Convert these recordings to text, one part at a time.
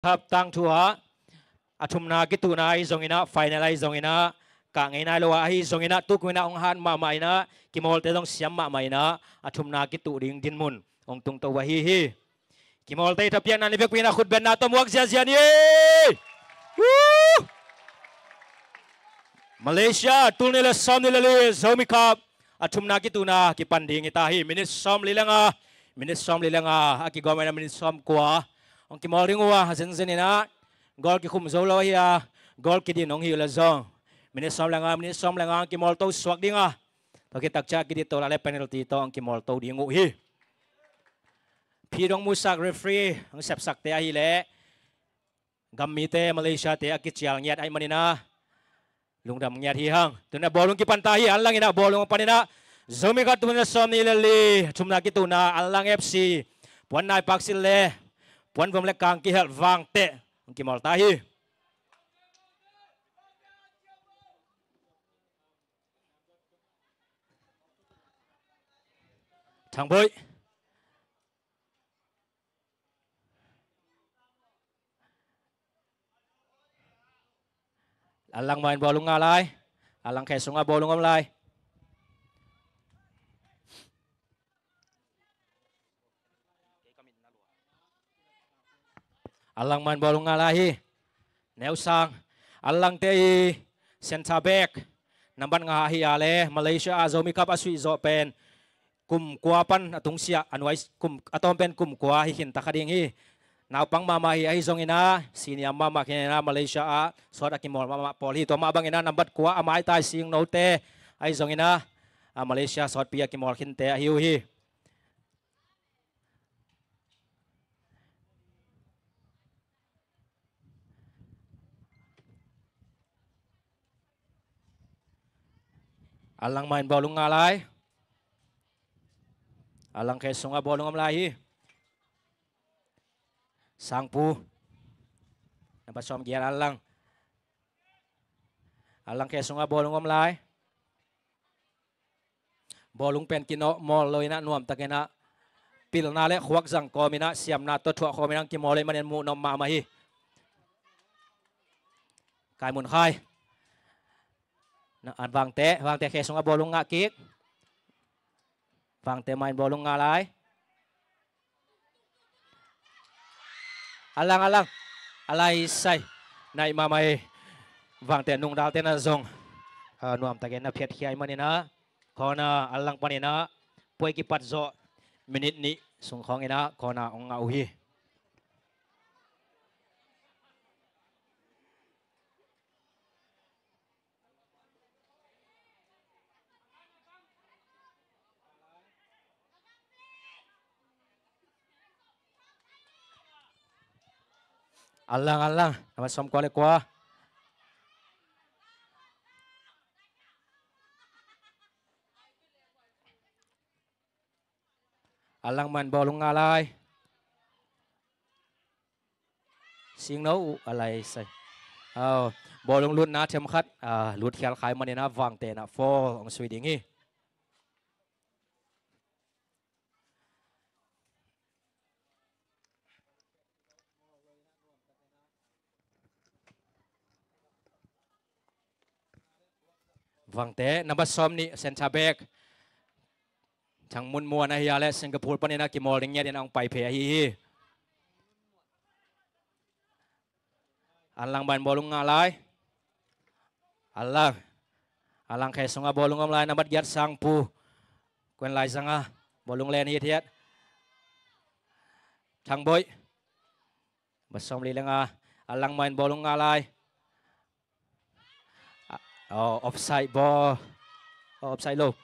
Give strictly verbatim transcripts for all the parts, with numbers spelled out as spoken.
Cup tangthu ah a thumna kituhna ahi zongin ah, final ahi zongin ah, kah ngei nai lo ah, ahi zongin ah, tukum in ah hong hat mahmah in ah, kimawlte zong siam mahmah in ah, a thumna kituh ding dinmun hong tungto uh ahi hi. Kimawlte i thapiakna ni vekpi in ah khutbetna tawh muak ziazia ni. Woo! Malaysia, tul nih le sawm nih le li Zomi Cup a thumna kituhna kipan ding hi ta hi. Minit sawm li le nga, minit sawm li le nga a kigawm in ah minit sawm kua hong kimawl ding uh a, zenzen in ah goal kikhum zo lo ahi a, goal kidin hong hi uh le zong minit sawm le nga, minit sawm le nga hong kimawl to suak ding a, tua khit tak ciang kidin to lai le penalty tawh hong kimawl to ding uh hi. Phi dong musak referee hong sepsakte ahih leh gammite, Malaysia-te a kicial ngiat ahih manin ah lungdam ngiat hi hang. Tu-in ah bawlung kipan ta hi, Anlang in ah bawlung hong pan in ah, Zomi Cup tul nih le sawm nih le li thumna kituhna Anlang F C, puan nai paksil le puan vom le kang kihelh Vangteh hong kimawl ta hi. Thangboih. Anlang mah in bawlung ngah lai. Anlang khe sungah bawlung om lai. Anlang mah in bawlung ngah lai hi. Neu Sang, Anlangte i centre back nambat nga ahi a le, Malaysia ah Zomi Cup a suih zawh pen kum kua pan a tungsiah a nuai kum a tawm pen kum kua hi khin ta kha ding hi. Naupang mahmah hi, ahi zongin ah senior mahmah khin in ah Malaysia ah sawt a kimawl mahmah pawl hi. Tua mah bangin ah nambat kua a maitai Singnote, ahi zongin ah Malaysia sawtpi a kimawl khinte ahi uh hi. Anlang mah in bawlung ngah lai. Anlang khe sungah bawlung om lai hi. Sangpu. Nambat sawm giat Anlang. Anlang khe sungah bawlung om lai. Bawlung pen kinawh mawl lo in ah nuamtak in ah pilna le khuak zang kawm in ah siamna tawh thuah kawm in ah kimawl ahih manin muh nuam mahmah hi. Kai Mun Khai. Na, an Vangte, Vangte khe sungah bawlung ngah kik. Vangte mah in bawlung ngah lai. Anlang, Anlang. Alai sai. Naih mahmah hi. Vangte nungdalte na zong nuamtakin na phiatkhia ahih manin ah corner Anlang panin ah puai kipat zawh minit nih sung khawng in ah corner hong ngah uh hi. Anlang, Anlang. Nambat sawm kua le kua. Anlang mah in bawlung ngah lai. Singno uh a lai sai. Aw, bawlung lutna themkhat lut khial kha ahih manin ah Vangte in ah foul hong sui ding hi. Vangte, nambat sawm nih, centre back. Thang Mun Muan ahi a le Singapore panin ah kimawl ding ngiat in ah hong pai phei ahi hi. Anlang mah in bawlung ngah lai. Anlang. Anlang khe sungah bawlung om lai, nambat giat Sangpu. Kuen lai zangah bawlung len hithiat. Thangboih. Nambat sawm li le nga. Anlang mah in bawlung ngah lai. Oh, offside ball. Oh, offside lo.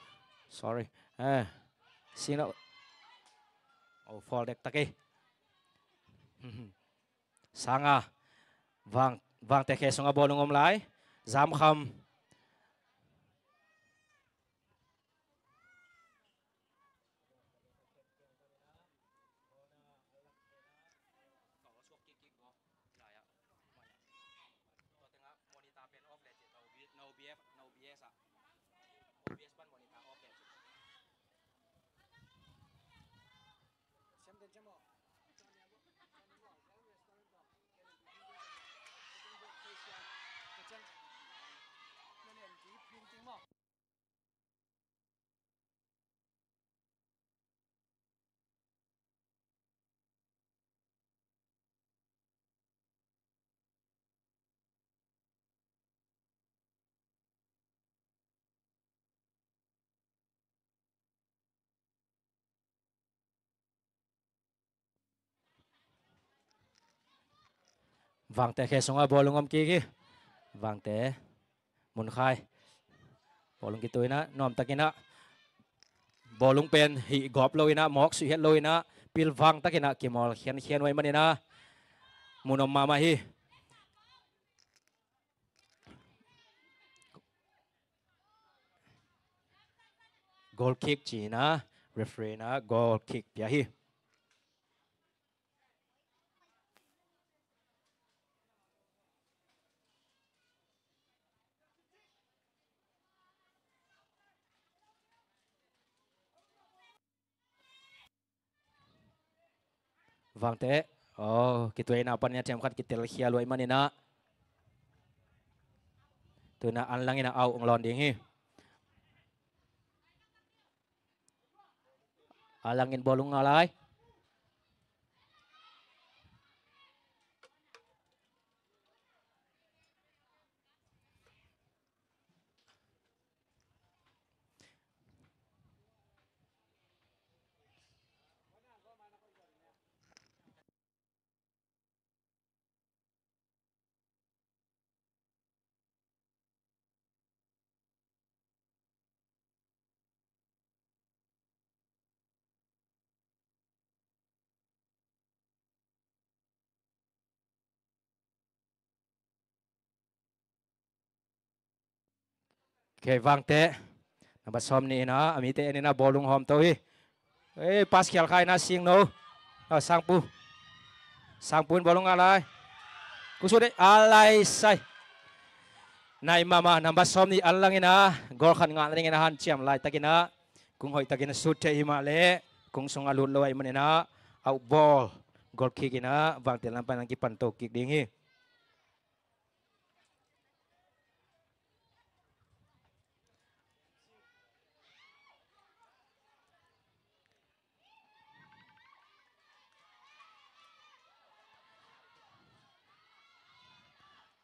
Sorry. Eh. Singno. Oh, foul dektak hi. Sanga. Vang, Vangte khe sungah bawlung om lai. Zamkham. Vangte khe sungah bawlung om kik hi. Vangte mun khai. Bawlung kituina nuamtakinah bawlung pen hih gawp loinah mawk suih het loinah pilvang takinah kimawl khiankhian uh ahih maninah mun om mahmah hi. Goal kick cinah referee inah goal kick pia hi. Vangte, oh, kituina panin a themkhat kitel khial uh ahih maninah tuinah anlangin a au ong lawn ding hi. Anlangin bawlung ngah lai. Kei Vangte namba sawm nih inah a mite en inah bawlung hawm to hi. Ei, pass khial kha inah Singno, oh, Sangpu. Sangpu in bawlung ngah lai. Kusut ei, a lai sai. Nai mahmah, namba sawm nih anlangin a goal khat ngah nadingin a hanciam laitakin a kung hoihtakin a sut thei hi mah leh kung sungah lut lo ahih manin a out ball, goal kick in a Vangte lam pan an kipan to kik ding hi.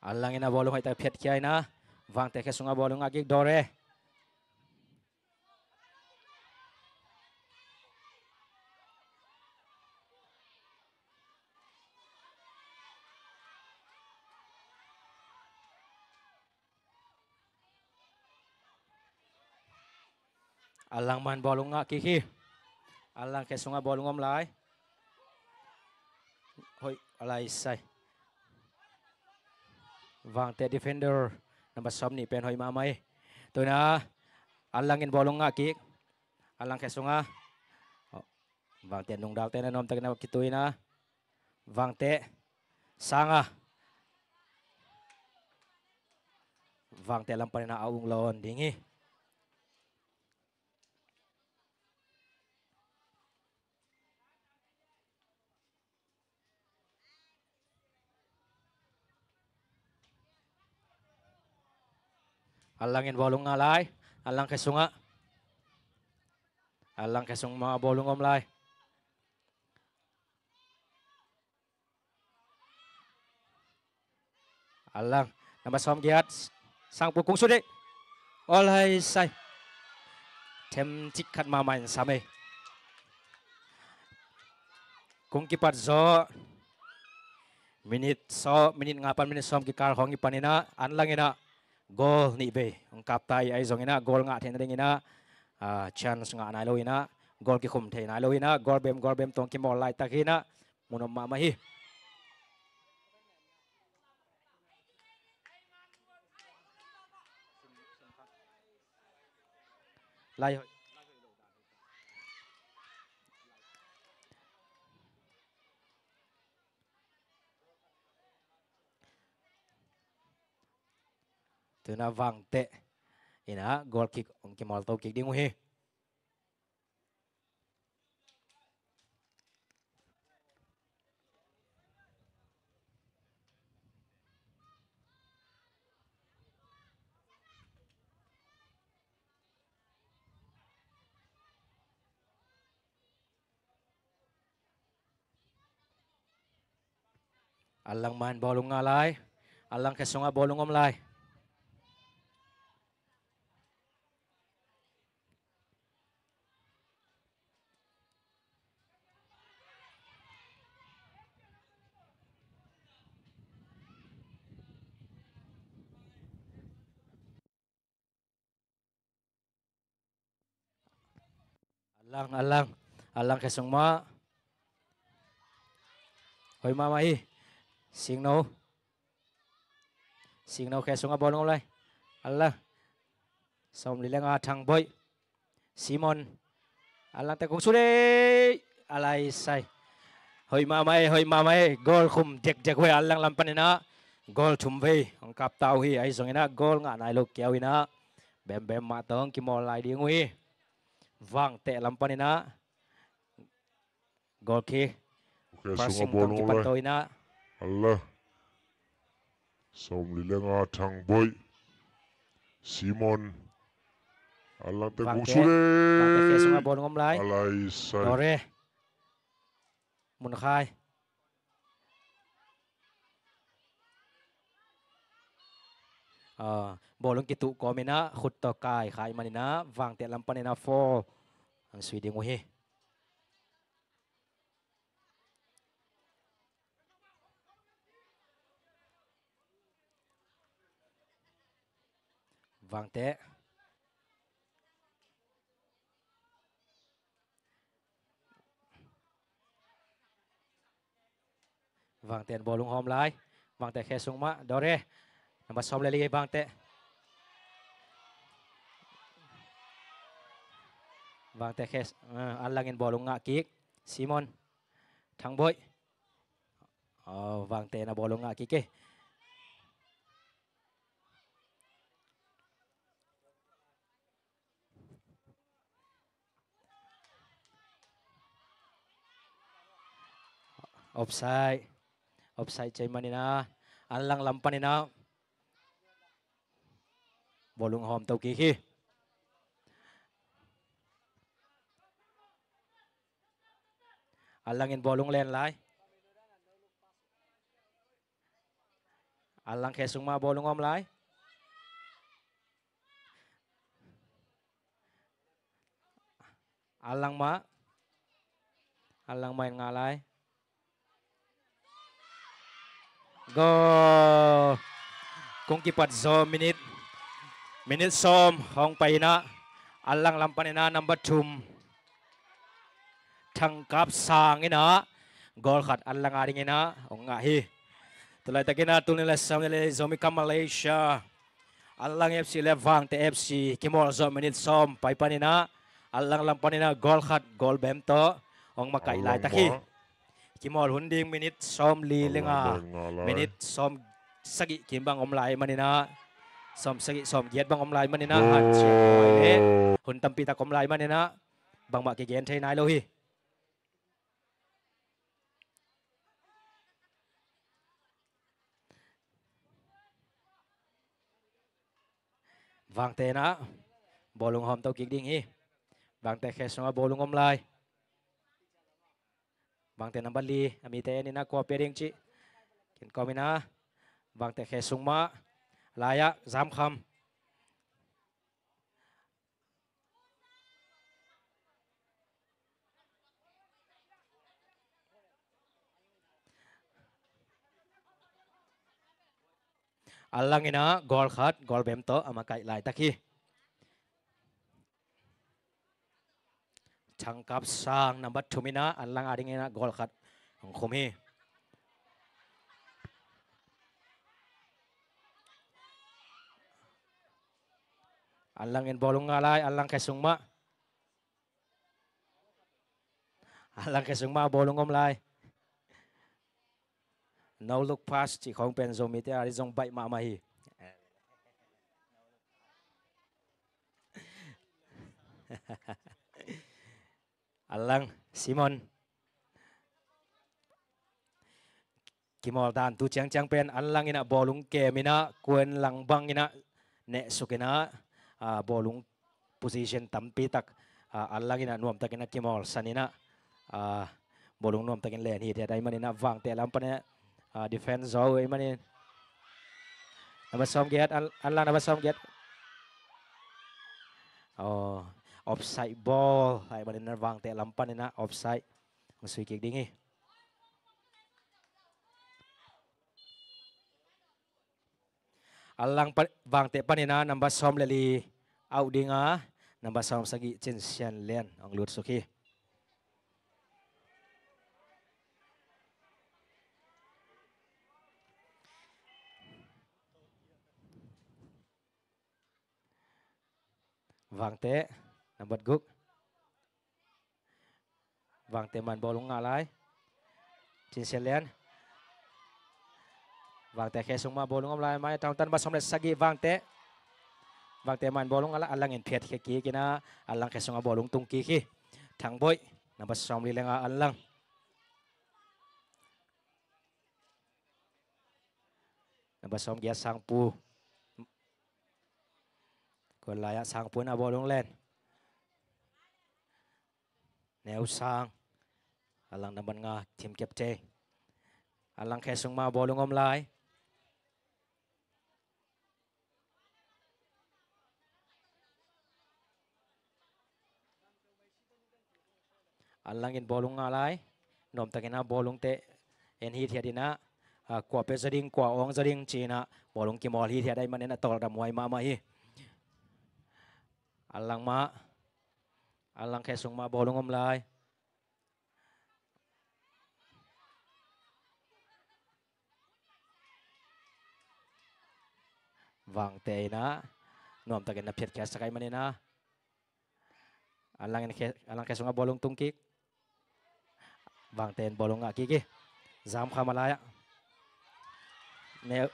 Anlangin a bawlung hoihtak phiatkhia in a Vangte khe sungah bawlung ngah kik Dore. Anlangman bawlung ngah kik hi. Anlang khe sungah bawlung om lai. Hoih, a lai sai. Vangte defender namba sawm nih pen hoih mahmah hi. Tuin a Anlangin bawlung ngah kik. Anlang khe sungah Vangte nungdalte na nuamtakin a kituina Vangte sanga Vangte lam panin a ung lawn ding hi. Anlangin bawlung ngah lai. Anlang khe sungah. Anlang khe sung ma bawlung om lai. Anlang namba sawm giat Sangpu kung sut hi. Aw lai sai. Themcik khat mahmah in sam hi. Kung kipat zawh minit sawm, minit nga pan minit sawm kikal khawng i panin a Anlangin a goal nih vei hong kap ta hi. Ahi zongin a goal ngah theih nadingin a chance ngah nai lo in a goal kikhum thei nai lo in a goal bem goal bem tawh kimawl laitak hi in a mun om mahmah hi. Lai hoih. Tuin a Vangte in a goal kick hong kimawl to kik ding uh hi. Anlangman bawlung ngah lai. Anlang khe sungah bawlung om lai. Allang, Allang, Allang khe sung mah. Hoih mahmah hi. Singno. Singno khe sungah bawlung om lai. Allang. Sawmli le nga, Thang Boih. Simon. Allang te kung sut ei. A lai sai. Hoih mahmah ei, hoih mahmah ei. Goal khum dekdek uh ei, Allang lam panin ah. Goal thum vei hong kap ta uh hi, ahi zongin ah goal ngah nai lo kei uh in ah. Bembem mah tawh hong kimawl lai ding uh hi. Vangteh lam panin ah. Goal kick. Khe sungah bawlung om lai. Passing tawh kipan to in ah. Allang. Sawmli le nga, Thang Boih. Simon. Allang te kung sut ei. Vangteh khe sungah bawlung om lai. A lai sai. Dore. Mun Khai. Ah, bawlung kituh kawm in ah, khut tawh kai kha ahih manin ah, Vangteh lam panin ah foul hong sui ding uh hi. Vangteh. Vangteh in bawlung hawm lai. Vangteh khe sung mah, Dore. Number sawm le li, Vangteh. Vangteh khe, ah, Allang in bawlung ngah kik. Simon. Thang Boih. Oh, Vangteh in a bawlung ngah kik hi. Offside. Offside ci ahih manin ah, Allang lam panin ah bawlung hawm to kik hi. Allang in bawlung len lai. Allang khe sung mah, bawlung om lai. Allang mah. Allang mah in ngah lai. Goal. Kong kipat zaw minute. Minute sawm hong pai in ah, Allang lam panin ah number thum, Thang Kap Sang in ah goal khat Allang a dingin ah hong ngah hi. Tulaitak in ah tul nih le sawmnih le li Zomi Cup Malaysia, Allang F C le Vangteh F C kimawl zawh minute sawm pai panin ah, Allang lam panin ah goal khat, goal bem tawh hong makaih laitak hi. Kimawl hun ding minute sawmli le nga, minute sawmsagih kim bang om lai manin ah, sawmsagih sawmgiat bang om lai manin ah, hanciam huai le hun tampi tak om lai manin ah, bangmah kigen thei nai lo hi. Vangteh in ah bawlung hawm to kik ding hi. Vangteh khe sungah bawlung om lai. Vangteh number li, a mite en in ah kua pia ding cih kinkawm in ah, Vangteh khe sung mah. Lai-ah Zamkham. Allang in ah goal khat, goal bem tawh a makaih laitak hi. Thang Kap Sang number thum in ah Allang a dingin ah goal khat hong khum hi. Allang in bawlung ngah lai, Allang khe sung mah. Allang khe sung mah, bawlung om lai. No look pass cih khawng pen Zomite a ding zong baih mahmah hi. Allang, Simon. Kimawl dan tu ciangciang pen Allang in ah bawlung kem in ah, kua in lang bang in ah nehsuk in ah, ah, bawlung position tampi tak, ah, Allang in ah nuamtak in ah kimawl san in ah, ah, bawlung nuamtak in len hi. Tua ahih manin ah Vangteh lam pan in ah, ah, defense zo ahih manin. Number sawmgiat, Al-, Allang number sawmgiat. Oh, offside ball ahih manin ah Vangteh lam pan in ah offside. Hong sui kik ding hi. Allang pa-, Vangteh pan in ah number sawm le li out ding a, Nambat sawm sagih Cin Sian Lian hong lutsuk hi. Vangte, nambat guk. Vangte man bawlung ngah lai. Cin Sian Lian. Vangte khe sung mah bawlung om lai mai, tawntan ba sawm le sagih Vangte. Vangte man bawlung ngah lai, a langin phiat khe kik in a, a lang khe sungah bawlung tung kik hi. Thang Boih, nambat sawm li le nga, a lang. Nambat sawm giat Sangpu. Kuan lai-ah Sangpu in a bawlung len. Neu Sang. A lang nambat nga, team captain. A lang khe sung mah bawlung om lai. A langin bawlung ngah lai. Nuamtakin a bawlungte en hithiat in a, a, kua pia zaw ding, kua awng zaw ding ci-in a, bawlung kimawl hithiat ahih manin a tawldam huai mahmah hi. A lang mah, a lang khe sung mah bawlung om lai. Vangte in a, nuamtakin a phiatkhia sak ahih manin a, a langin khe, a lang khe sungah bawlung tung kik. Vangte in bawlung ngah kik hi. Zam kha mah lai-ah. Neu,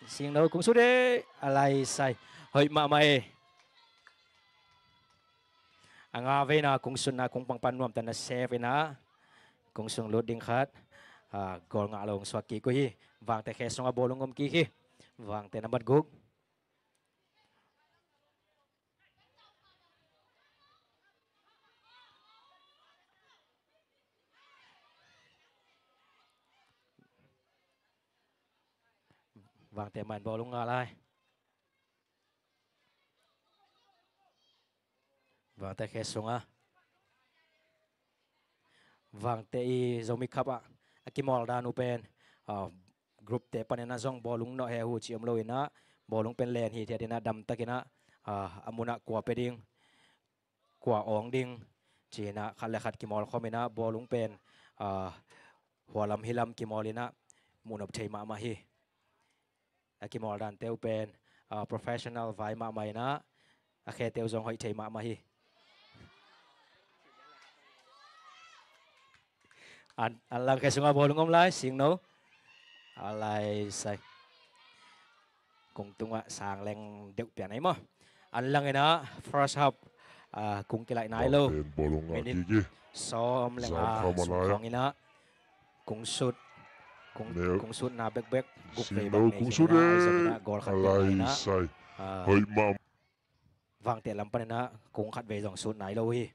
Singno, kung sut e. A lai sai. Hoih mahmah e. A nga veina kung sutna kung pangpan nuamtakin a save in a, kung sung lut ding khat, a, goal ngah lo hong suak kik uh hi. Vangte khe sungah bawlung om kik hi. Vangte nambat guk. Vangte man bawlung ngah lai. Vangte khe sungah. Vangte i Zomi Cup ah a kimawl dan uh pen, ah, group te panin a zong bawlung nawh he uh ci om lo in a, bawlung pen len hithiat in a, damtakin a, ah, a munah kua pia ding, kua awng ding ci-in a, khat le khat kimawl khawm in a, bawlung pen, ah, hualam hilam kimawl in a, muhnop thei mahmah hi. A kimawl dante uh pen, ah, professional vai mahmah in a, a khete uh zong hoih thei mahmah hi. An, an lang khe sungah bawlung om lai, Singno. A lai sai. Kung tungah sang leng deuh pian ahi maw. An lang in a first half, ah, kung kilaih nai lo. Minute sawm le nga sung khawng in a kung sut, kung, kung sutna bekbek guk vei bang nei khin in a, ahi zongin a goal khat pian nai in a, ah, Vangte lam panin a kung khat vei zong sut nai lo hi.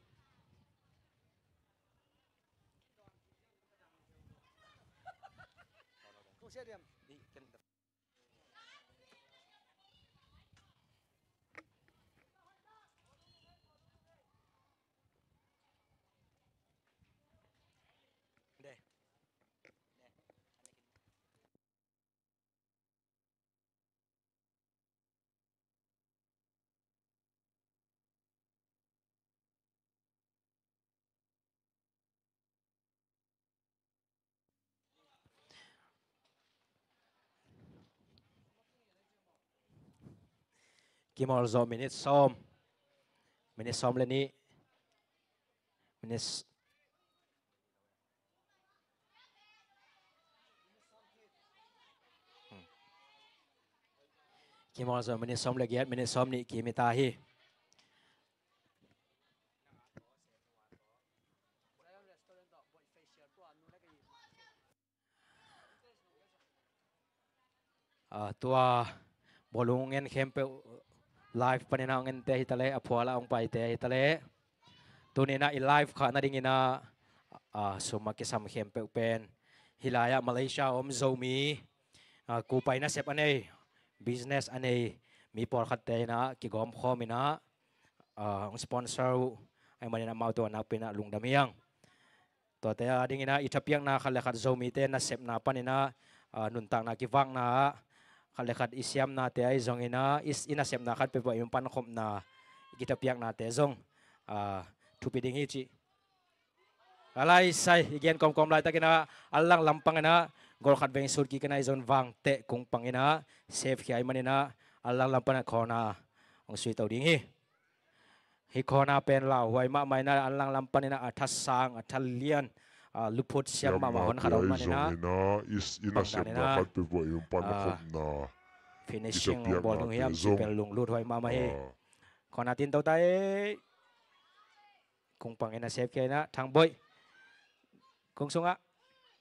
Kimawl zawh minute sawm. Minute sawm le nih. Minute s-, hmm. Kimawl zawh minute sawm le giat, minute sawm nih kim hi ta hi. Ah, tua bawlung ngen khempeuh live panin a hong ente hi ta leh, a phual ah hong paite hi ta leh. Tuni in a i live khah nadingin a, ah, sum a kisam khempeuh pen hih lai-ah Malaysia a om Zomi, ah, kupai nasep a nei, business a nei mi pawlkhatte in a kigawm khawm in a, ah, hong sponsor uh ahih manin amau tungah nakpi in a lungdam hi hang. Tuate a dingin a i thapiakna khat le khat Zomite nasepna panin a, ah, nuntakna kivakna ah khat le khat i siamnate ahi zongin a i, i nasepna khat peuhpeuh i pankhopna i kithapiaknate zong, ah, thupi ding hi cih. A laisai i gen kawmkawm laitakin ah, Anlang lampang in ah goal khat vei sut kik in ah, i zon Vangteh kungpang in ah save khia ahih manin ah, Anlang lampang in ah corner hong sui to ding hi. Hih corner pen lauhuai mahmah in ah, Anlang lam panin ah a tha sang, a tha lian, ah, luphut siam mahmah honkhat om manin ah, bangdan in ah, ah, finishing ball hong hiam cih pen lunglut huai mahmah hi. Corner tin to ta ei. Kungpang in ah save khia in ah, Thangboih. Kung sungah,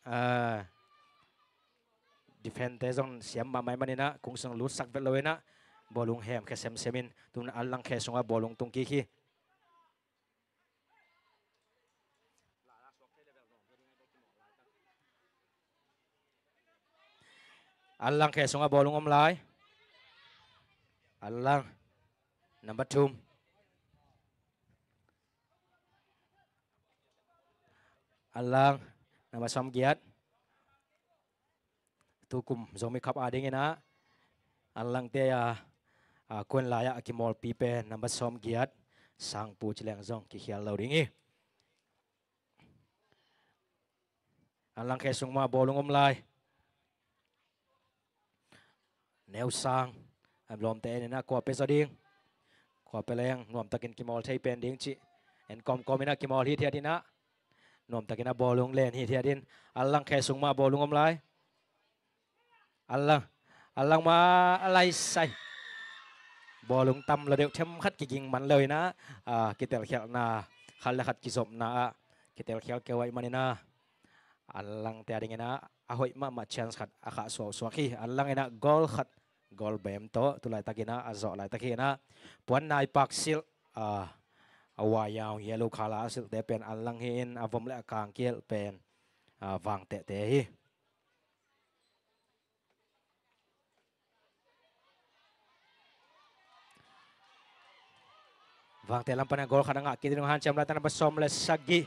ah, defend-te zong siam mahmah ahih manin ah, kung sung lutsak vet lo in ah, bawlung hemkhia semsem in, tu-in ah Anlang khe sungah bawlung tung kik hi. Anlang khe sungah bawlung om lai. Anlang, number two. Anlang, number sawmgiat. Tukum Zomi Cup adingin ah Anlangte a, a, kuan lai-ah a kimawlpi pen number sawmgiat, Sangpu ci leng zong kikhial lo ding hi. Anlang khe sung mah bawlung om lai. Neu Sang, a lawmte en in ah kua pia zaw ding. Kua pia leng nuamtakin kimawl thei pen ding cih en kawmkawm in ah kimawl hithiat in ah, nuamtakin ah bawlung len hithiat in. Anlang khe sung mah bawlung om lai. Anlang, Anlang mah a laisai. Bawlung tam lo deuh, themkhat kiging man lo in ah, ah, kitelkhialhna khat le khat kizopna ah kitelkhial kei uh ahih manin ah, Anlangte adingin ah a hoih mahmah chance khat a khah suaksuak hi. Anlang in ah goal khat, goal bem tawh tu laitakin ah a zawh laitak hi in ah, Puannai Park silh, ah, a wayau yellow colour a silhte pen Anlang hi in, a vom le a kang kihelh pen, ah, Vangtehte hi. Vangteh lam panin goal khat a ngah kik ding, hanciam laitak number sawm le sagih.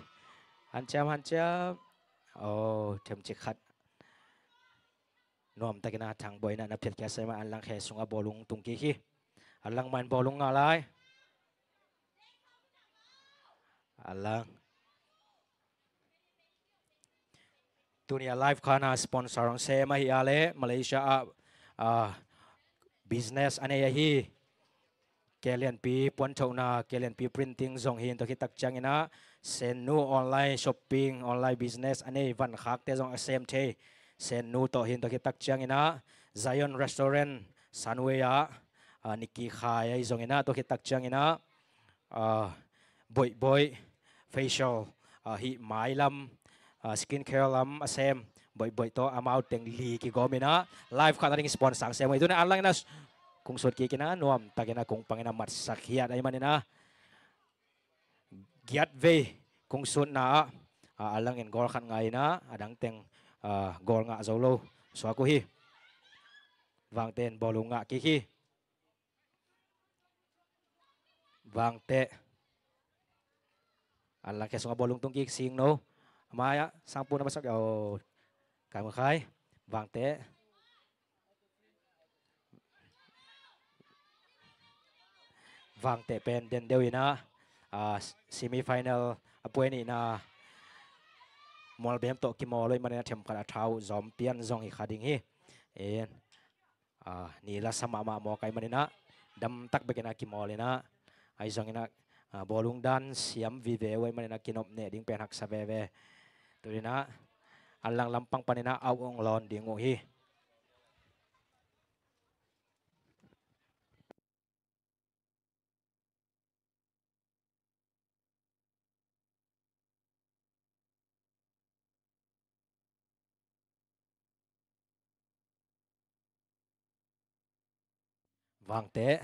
Hanciam, hanciam. Oh, themcik khat. Nuamtakin ah Thangboih in ah na phiatkhia semsem a, Anlang khe sungah bawlung tung kik hi. Anlang mah in bawlung ngah lai. Anlang. Tuni a live khana sponsor hong sem ahi a leh Malaysia ah, ah, business a nei ahi Kelianpi puanthona, Kelianpi Printing zong hi in, tua khit tak ciangin ah Sennu online shopping, online business a nei, vankhakte zong a sem thei Sennu tawh hi in, tua khit tak ciangin ah Zion Restaurant Sunway ah, ah, Nikki Khai ahi zongin ah, tua khit tak ciangin ah, ah, Boihboih facial, ah, hih mai lam, ah, skin care lam a sem Boihboih tawh amau teng li kigawm in ah, live khana ding sponsor sang sem uh hi. Tu-in ah Anlang in ah kung sut kik in ah, nuamtakin ah kungpang in ah matsak hiat ahih manin ah, giat vei kung sutna ah, ah, Anlang in goal khat ngah in ah, a dang teng, ah, goal ngah zo lo suak uh hi. Vangte in bawlung ngah kik hi. Vangteh. Anlang khe sungah bawlung tung kik, Singno. A mai-ah Sangpu na masak, oh, kai mu khai. Vangteh. Vangteh pen den deuh in ah, ah, semi final a pua i hihna mual bem tawh kimawl uh ahih manin ah themkhat a tha uh zawm pian zong hi kha ding hi. En. Ah, ni la sa mahmah mawk ahih manin ah, damtak bekin ah kimawl in ah, ahi zongin ah, ah, bawlung dan siam vive uh ahih manin ah kinop neh ding pen haksa veve. Tu-in ah Anlang lampang panin ah out hong lawn ding uh hi. Vangteh.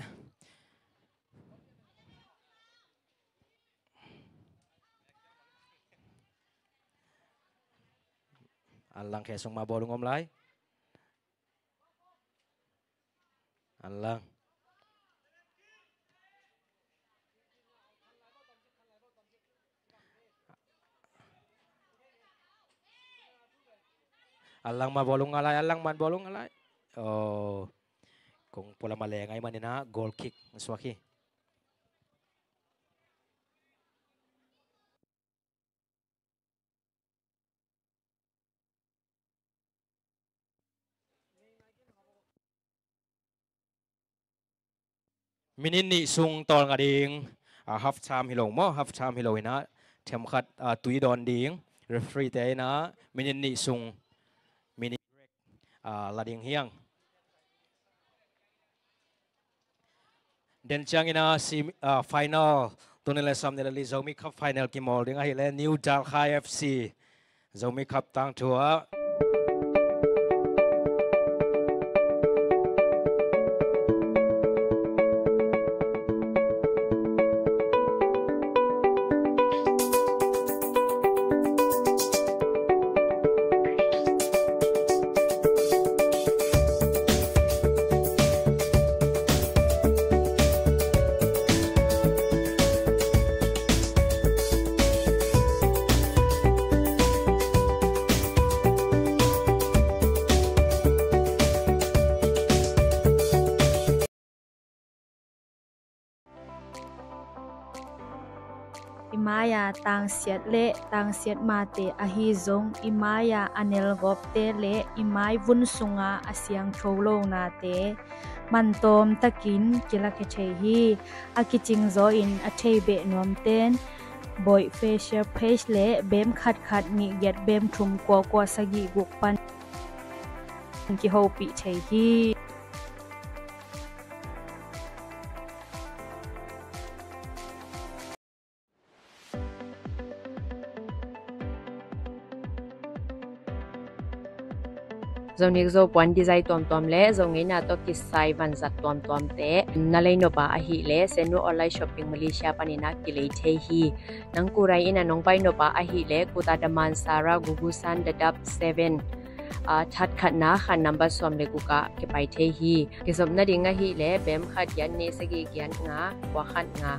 Anlang khe sung mah bawlung om lai. Anlang. Anlang mah bawlung ngah lai, Anlang mah bawlung ngah lai. Oh. Kung pualam a leng ahih manin ah goal kick suak hi. Minit nih sung tawlnga ding, ah, half time hi lo maw, half time hi lo inah, themkhat, ah, tui dawn ding, referee te inah, minit nih sung, minit, ah, la ding hiang. Den ciang inah, si, ah, final, tul nih le sawmnih le li Zomi Cup final kimawl ding ahih leh New Dalkhai F C, Zomi Cup tangthu ah. I mai-a tangsiat le tangsiat mate ahi zong, i mai-a a nelgawpte le i mai vun sunga a siangtho lonate mantawm takin kilakhia thei hi. A kicing zaw in a thei beh nuamten Boih Facebook page le bem khatkhat nih giat bem thum kua kua sagih guk pan kihopih thei hi. Zonek Zopuan design tuamtuam le zongeina tawh kisai vanzat tuamtuamte na lei nop a ahih leh Sennu Online Shopping Malaysia panin ah kilei thei hi. Nang kurai in ah nong pai nop a ahih leh Kota Damansara, Gugusan, Dadap seven, ah, that khatna khan number sawm le guk ah kipai thei hi. Kizop nading ahih leh bem khat giat nih sagih giat nga kua khat nga,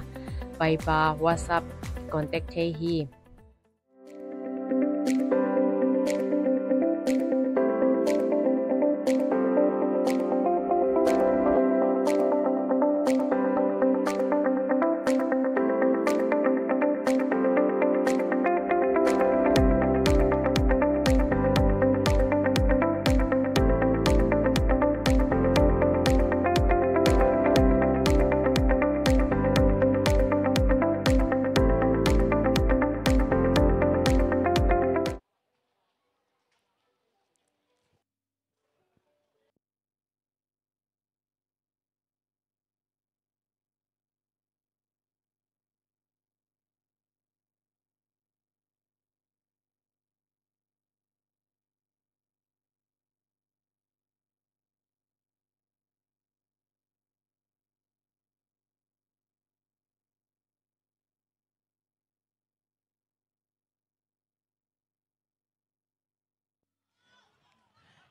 Viber, WhatsApp contact thei hi.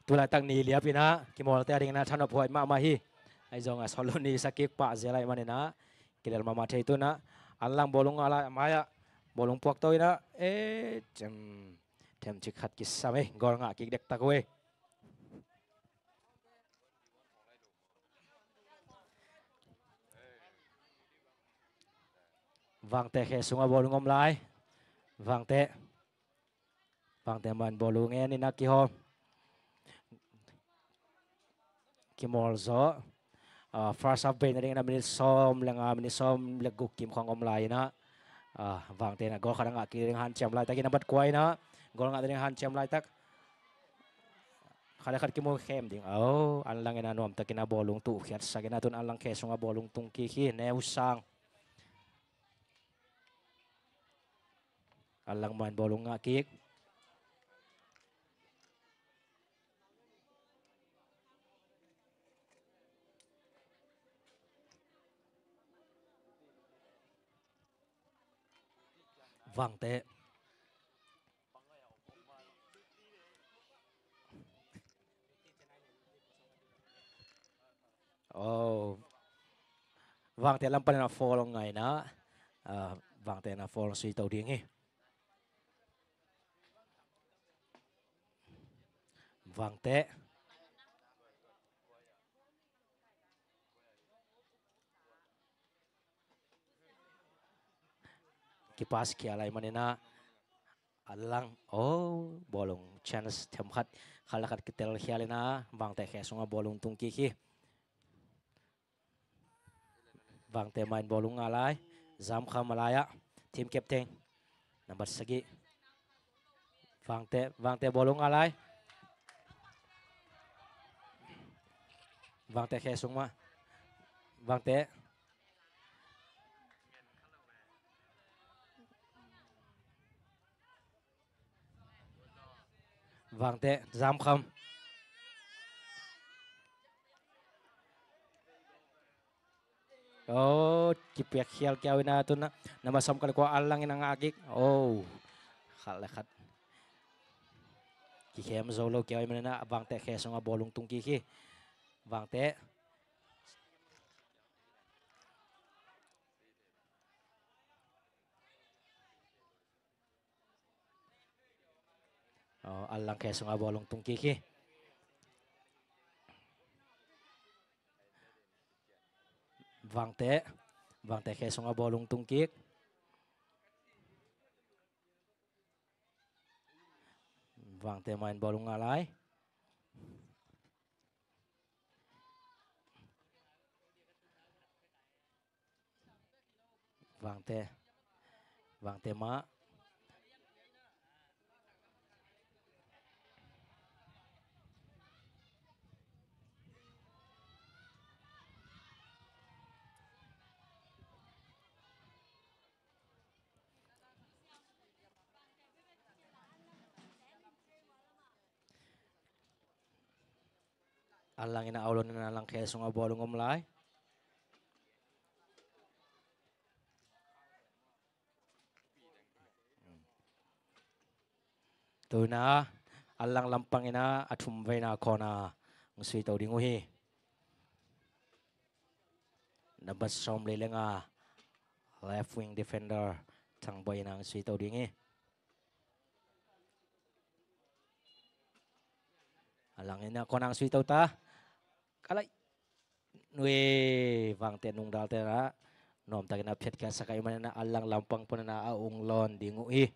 Tulaitak ni liap inah kimawlte a ding inah thanop huai mahmah hi. Ahi zongin a solo ni sakik pah zia lai man inah kilel mahmah thei tu inah, an lang bawlung a lai a mai-ah bawlung puak to inah, e, them, them cik khat kisam ei, gol ngah kik dektak uh ei. Vangte khe sungah bawlung om lai. Vangte. Vangte man bawlung en inah kihawm. Kimawl zaw. Ah, first half bei nading inah minit sawm le nga, minit sawm le guk kim khawng om lai inah, ah, Vangte inah gol khat a ngah kik ding hanciam laitak inah bat kua inah gol ngah ding hanciam laitak. Khat le khat kimu khem ding. Aw, an lang inah nuamtak inah bawlung tuhkhiatsak inah tun an lang khe sungah bawlung tung kik hi, neu sang. An lang man bawlung ngah kik. Vangte. Oh. Vangte lam panin a foul hong ngai inah, ah, Vangte inah foul hong sui to ding hi. Vangte. Kipas khia lai man inah, a lang, oh, bawlung chance them khat, khat le khat kitel khial inah, Vangte khe sungah bawlung tung kik hi. Vangte mah in bawlung ngah lai. Zamkham a lai-ah. Team captain. Nambat sagih. Vangte, Vangte bawlung ngah lai. Vangte khe sung mah. Vangte. Vangte, Zamkham. Oh, kipiak khial kiau ina tuna. Nambat sawm kal le kua, Allang in a ngah kik. Oh, khat le khat. Kikhem zo lo kiau ina, Vangte khe sungah bawlung tung kik hi. Vangte. Oh, Allang khe sungah bawlung tung kik hi. Vangte, Vangte khe sungah bawlung tung kik. Vangte mah in bawlung ngah lai. Vangte. Vangte mah. Allang ina aulon ina Allang khe sungah bawlung om lai. Tuna Allang lampang ina a thum veina khawna hong suito ding uh hi. Nambat sawm le nga, left wing defender, Thang Boih ina hong suito ding hi. Allang ina khawna hong suito ta. Ka lai. Nui, Vangte nungdalte na nuamtakin a phiatkhiatsak ahih manin a Allang lampang panin a hong lawn ding uh hi.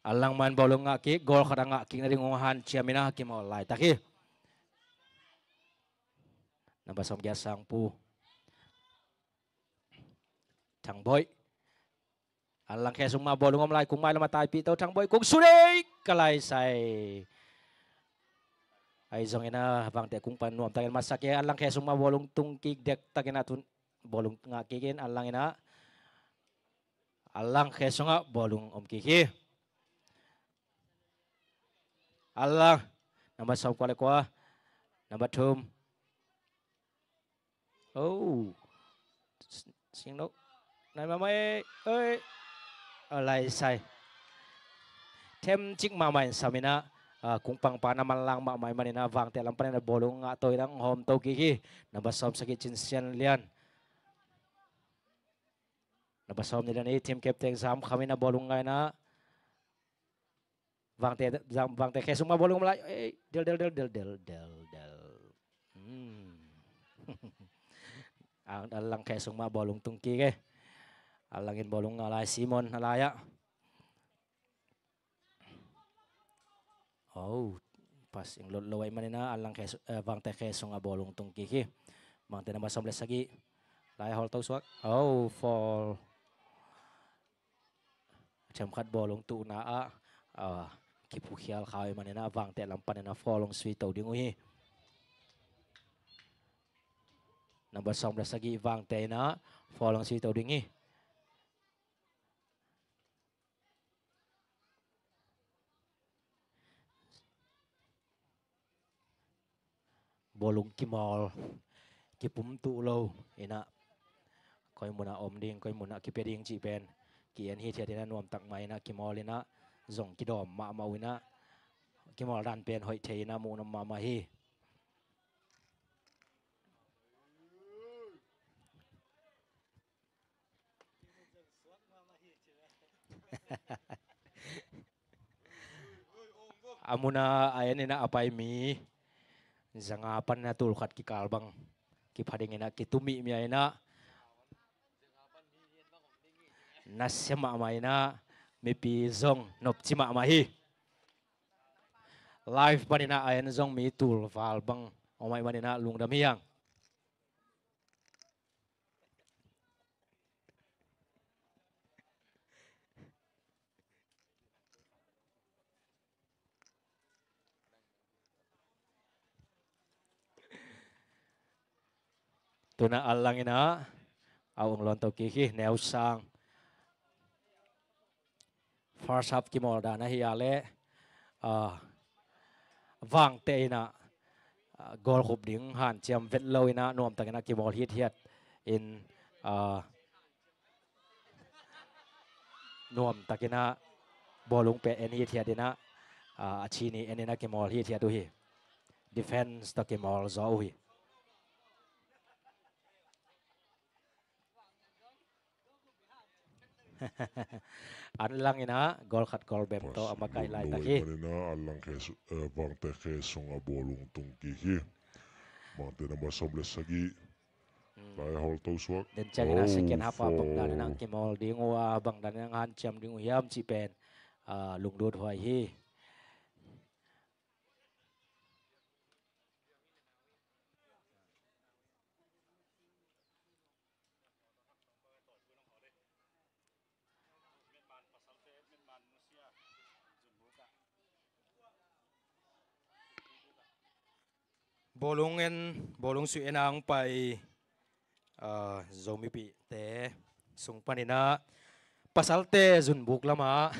Allang mah in bawlung ngah kik, goal khat a ngah kik nading hong hanciam ina kimawl laitak hi. Nambat sawm giat Sangpu. Thang Boih. Allang khe sung mah bawlung om lai, kung mailam a taipih to, Thang Boih, kung sut ei, ka lai sai. Ahi zongin a Vangte kung pan nuamtakin masak e, Allang khe sung mah bawlung tung kik dektakin a tun bawlung ngah kik in, Allang in a Allang khe sungah bawlung om kik hi. Allang. Nambat sawm kua le kua. Nambat thum. Oh. Sing lo. Nai mama e. Oi. Alai sai. Them cik mama in sam ina. Ah, kung pangpa na manlang mama i manina Vangte lam panin a bawlung ngah to ina hong hawm to kik hi. Nambat sawm sagih Cin Sian Lian. Nambat sawm nih le nih, team captain Zam Kham in a bawlung ngah ina. Vangte, Zam, Vangte khe sung mah bawlung om lai. Ei, del, del, del. Hmm. Allang khe sung mah bawlung tung kik e. Allang in bawlung ngah lai, Simon a lai ah. Oh, pass in lot lo ahih manina Allang khe su-, eh, Vangte khe sungah bawlung tung kik hi. Vangte nambat sawm le sagih. Lai hawl to suak. Oh, foul. Themkhat bawlung tuhna ah, ah, kipukhial kha ahih manina Vangte lam panina foul hong sui to ding uh hi. Nambat sawm le sagih Vangte ina foul hong sui to ding hi. Bawlung kimawl, kipum tuh lo ina, koi munah om ding, koi munah kipia ding cih pen ki-en hithiat ina, nuamtak mah ina kimawl ina, zong kidawm mahmah uh ina, kimawl dan pen hoih thei ina muh nuam mahmah hi. A muna a en inah a pai mi zanga paninah tul khat kikal bang kipha dinginah kitumih mia inah nasia mahmah inah mipi zong nopci mahmah hi. Live paninah a en zong mi tul val bang om ahih maninah lungdam hi hang. Tuna a lang inah a ung lawn to kik hi. Neu sang first half kimawl dan ahi a leh, ah, Vangte inah, ah, goal khup ding hanciam vet lo inah nuamtakinah kimawl hithiat in, ah, nuamtakinah bawlung pen en hithiat inah, ah, a chini en inah kimawl hithiat uh hi. Defense tawh kimawl zaw uh hi. An lang inah goal khat goal bem tawh a makaih laitak hi. An lang khe su-, eh, Vangte khe sung a bawlung tung kik hi. Vangte number sawm le sagih. Hmm. Lai hawl to suak. Den ciang inah second half a bang dan inah kimawl ding uh a, bang dan inah hanciam ding uh hiam cih pen, ah, lungdut huai hi. Bawlung en, bawlung sui en a hong pai, ah, Zomipihte sung paninah pasalte zunbuk lamah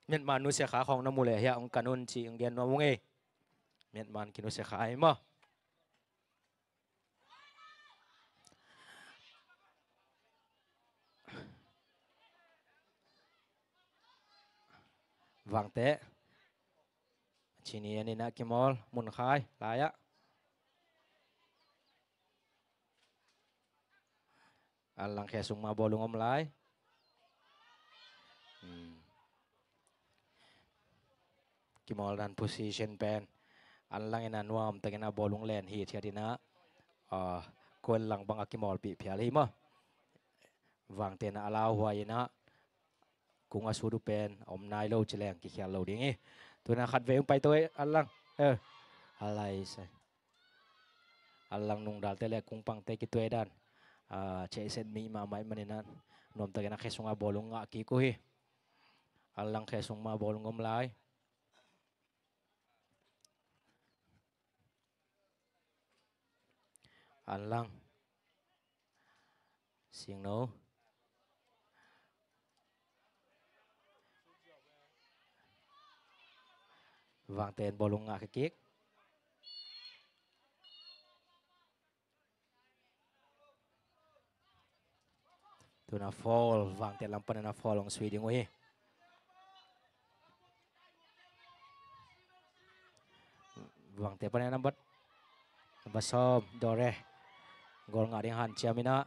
miatman nusia kha khawng na mu leh hiah hong kan un ci hong gen nuam ung ei. Miatman kinusia kha hi maw? Vangte. Chini en inah kimawl, Munkhai lai-ah. An lang khe sung mah bawlung om lai. Hmm. Kimawl dan position pen an lang inah nuamtakinah bawlung len hithiat inah, ah, kuan lang bangah kimawlpih phial hi maw? Vangte inah a lauhuai inah kung a sut uh pen om nai lo ci leng kikhial lo ding hi. Tuna khatvei hong pai to ei, an lang. Eh, a lai sai. An lang nungdalte le kungpangte kituai dan, ah, chehset mi mahmah ahih maninah nuamtakinah khe sungah bawlung ngah kik uh hi. An lang khe sung mah bawlung om lai. An lang. Singno. Vangte in bawlung ngah kik. Tuna foul, Vangte lam panin a foul hong sui ding uh hi. Vangte panin a number, number sawm, Dore. Goal ngah ding hanciam inah.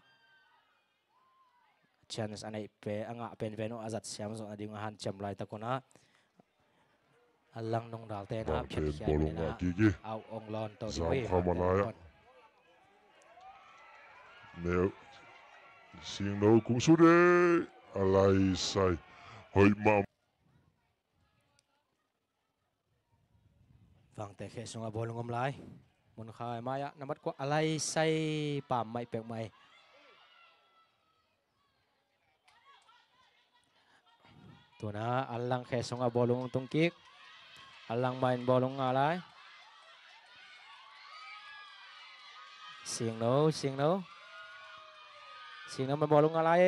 Chance a neih pen, a ngah pen ven uh a zat siam zawh nading a hanciam laitak un ah. A lang nungdalte na phiatkhia in ah au ong lawn to ding uh hi. Neu Singno kung su de a lai sai. Hoih mah. Vangte kheh sungah bawlung om lai. Mun Khai mai-ah nambat kua a lai sai pam maih pek mai. Tuna An Lang kheh sungah bawlung tung kik. An Lang mai in bawlung ngah lai. Singno, Singno. Singno mai bawlung ngah lai.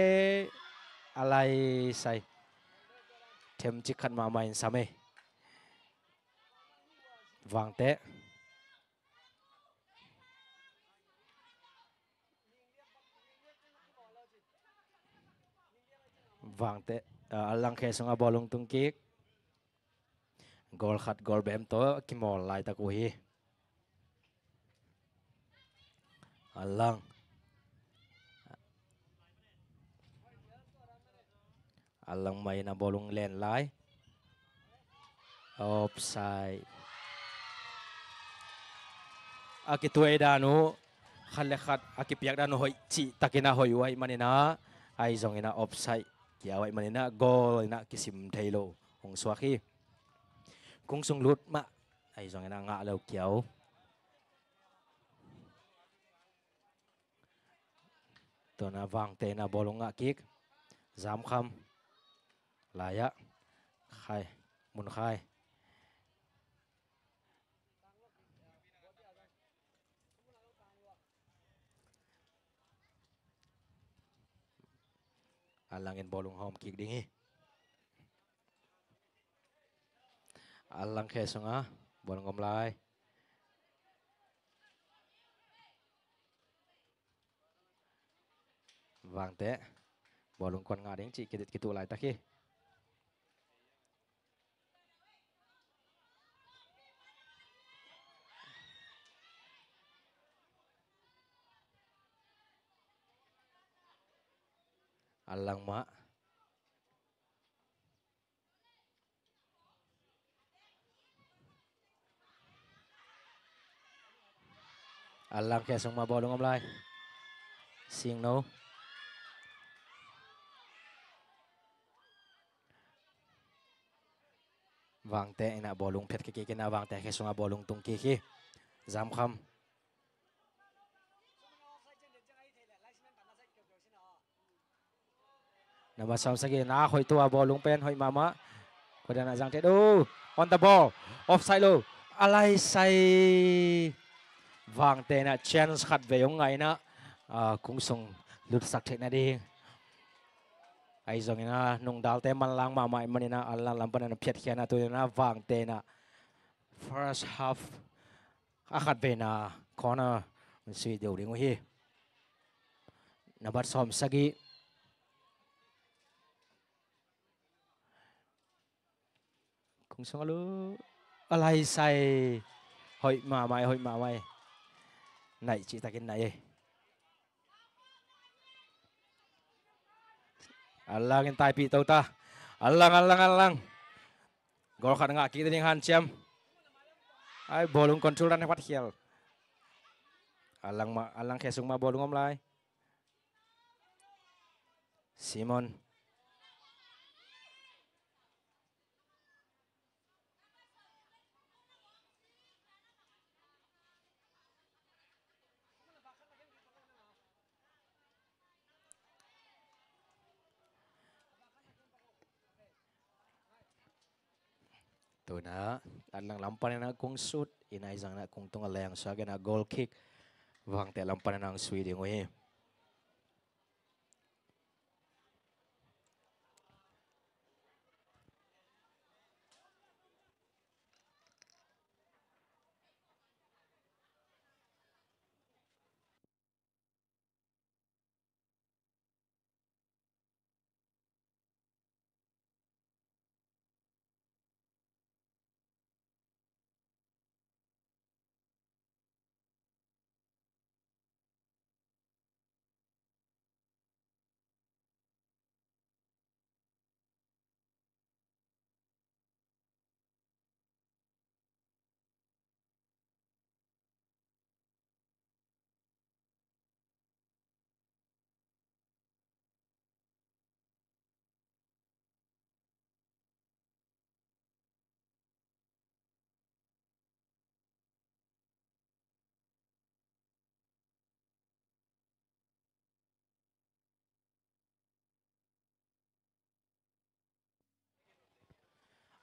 A lai sai. Them cik khat mahmah in sam e. Vangte. Vangte, ah, An Lang kheh sungah bawlung tung kik. Goal khat goal bem tawh kimawl laitak uh hi. An Lang. A langmah in a bawlung len lai. Offside. A kituai dan uh khat le khat a kipiak dan uh hoih cihtakin a hoih uh ahih manin ah, ahi zongin ah offside kiau ahih manin ah goal in ah kisim thei lo hong suak hi. Kung sung lut mah ahi zongin ah ngah lo kiau. Tuna Vangte in a bawlung ngah kik. Zamkham. Lai-ah. Khai. Mun Khai. A langin bawlung hawm kik ding hi. A lang khe sunga bawlung om lai. Vangte. Bawlung kuan ngah ding cih kidit kituh laitak hi. A langmah. A lang khe sung mah bawlung om lai. Singno. Vangte in a bawlung phet kik in a Vangte khe sungah bawlung tung kik hi. Zamkham. Number sawm sagih na hoih tua bawlung pen hoih mahmah. Khuadan a zang tet uh. On the ball. Offside lo. A laisai. Vangte in a chance khat vei hong ngah in a, ah, kung sung lutsak theih nading. Ahi zongin a nungdalte manlang mahmah ahih manin a, a lang lam panin a phiatkhia in a, tu in a Vangte in a first half a khat veina corner sui deuh ding uh hi. Number sawm sagih. Kung sung a lut. A laisai. Hoih mahmah e, hoih mahmah e. Naih cihtakin naih e. A langin taipih to ta. A lang, a lang, a lang. Goal khat ngah kik ding hanciam. Ai, bawlung control dan he pat khial. A lang mah, a lang khe sung mah bawlung om lai. Simon. Tu in a, a lang lam panin a kung sut in a, ahi zongin a kung tung a leng suak in a goal kick. Vangte lam panin a hong sui ding uh hi.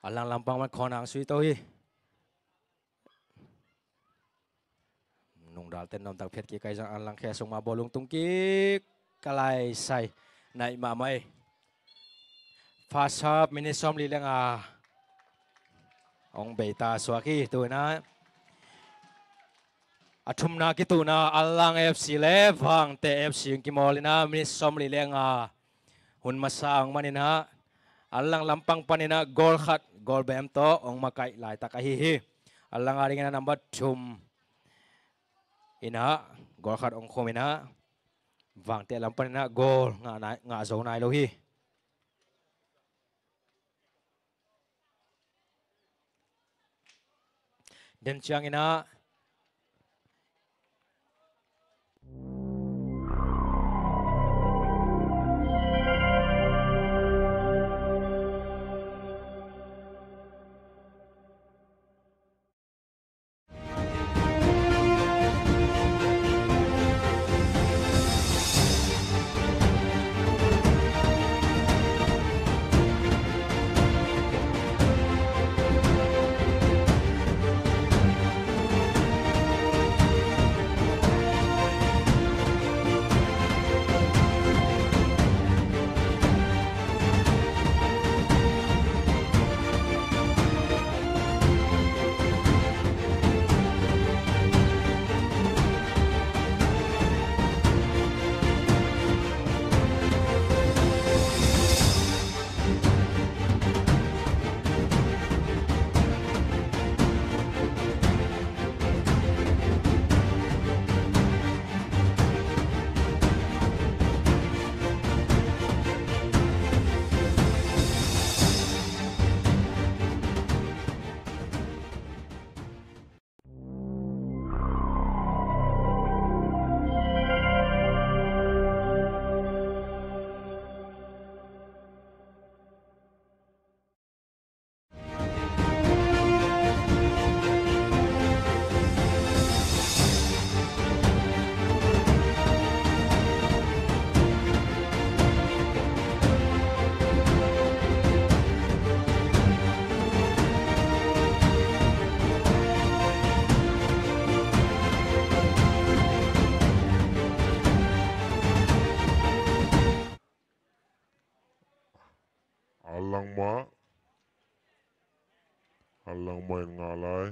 A lang lampang man khawng nang sui to hi. Nungdal ten nuamtak phiat kik, ahi zongin a lang khe sung mah bawlung tung kik. Ka lai sai. Naih mahmah hi. First half minute sawmli le nga hong bei ta suak hi. Tu in a, a thumna kituhna a lang F C le Vangte F C hong kimawl in a, minute sawmli le nga hun masa hong man in a, a lang lampang pan in a goal khat, goal bem tawh hong makaih laitak ahi hi. A lang a ding in a number thum in a goal khat hong khum in a, Vangte lam pan in a goal ngah nai, ngah zo nai lo hi. Den ciangin ah A langmah, a langmah in ngah lai.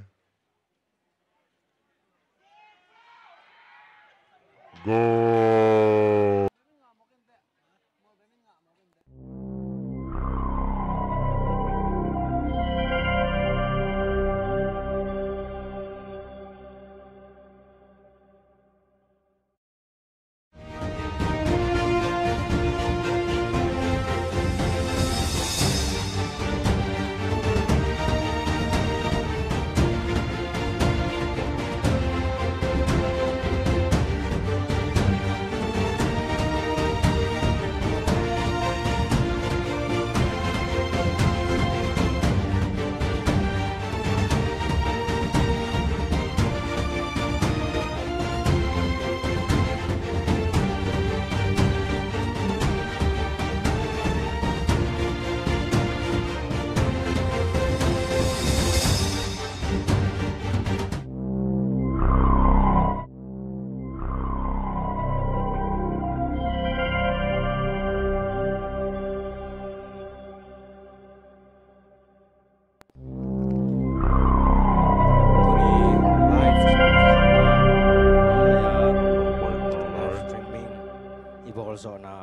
Goal. Tuni live, live streaming i bawl zawhna.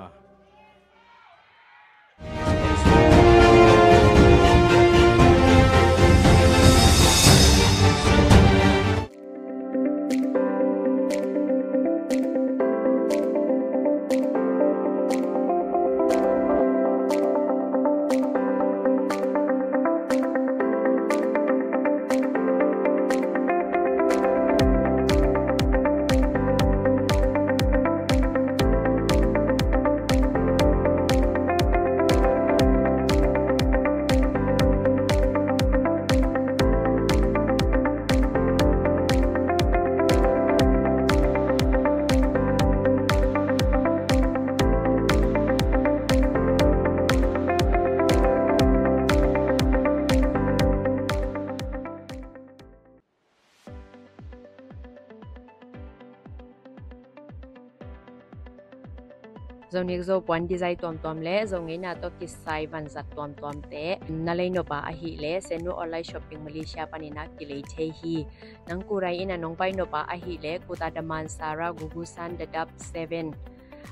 Zonik Zopuan design tuamtuam le Zongeina tawh kisai vanzat tuamtuamte na lei nop a ahih leh Sennu Online Shopping Malaysia panin ah kilei thei hi. Nang Kurai in ah nong pai nop a ahih leh Kuta Damansara Gugusan Dadap seven,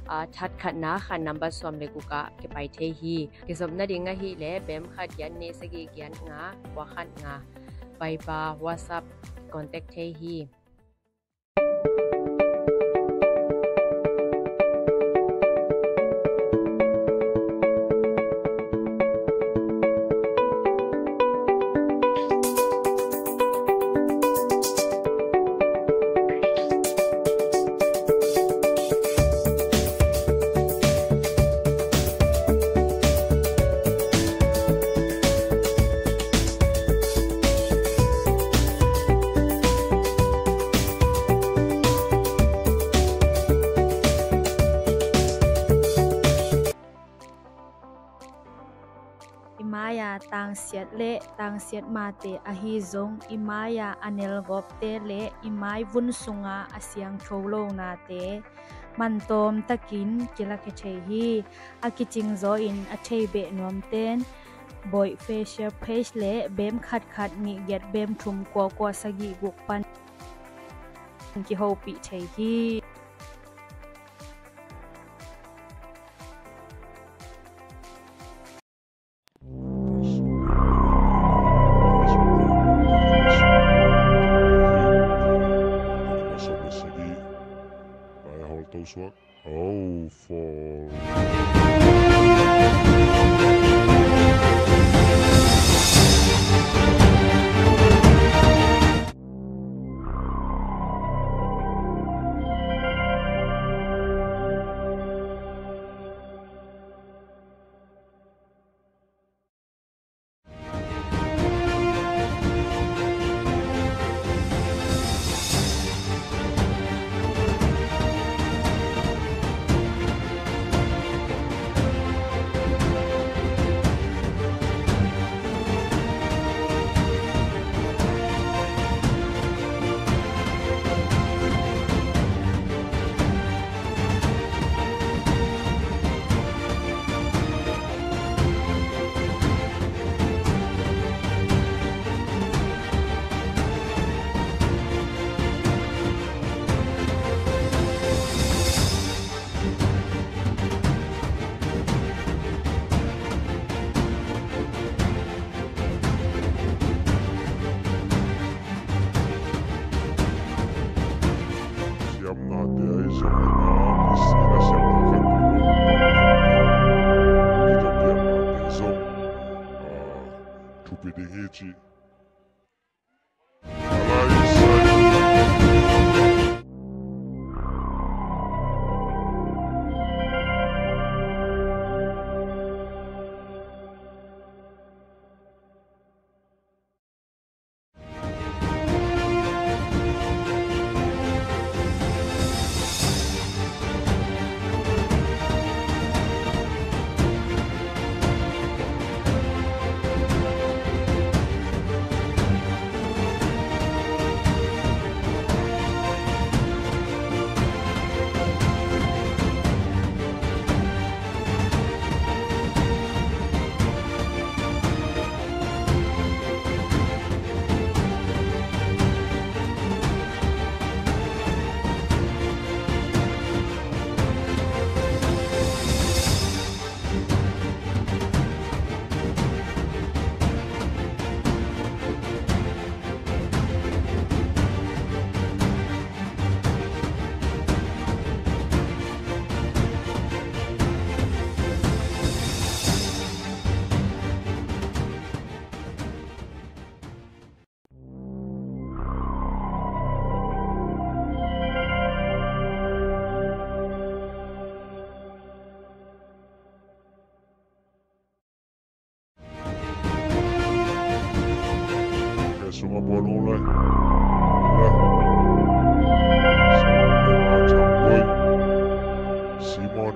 ah, that khatna khat number sawm le guk ah kipai thei hi. Kizop nading ahih leh bem khat giat nih sagih giat nga kua khat nga Viber, WhatsApp contact thei hi. tangsiat le tangsiat mate ahi zong i mai-a a nelgawpte le i maivun sunga a siangtho lonate mantawm takin kilakhia thei hi. A kicing zaw in a thei beh nuamten Boih Facebook page le bem khatkhat nih giat bem thum kua kua sagih guk pan kihopih thei hi. Oh, for. Siamnate ahi zongin a, i sihna siamna khat pi lo i pan khop ta, i kitapiaknate zong, a, thupi ding hi cih. Kei sungah bawl uh lai. Lai. Sungah bawl uh lai. Simon.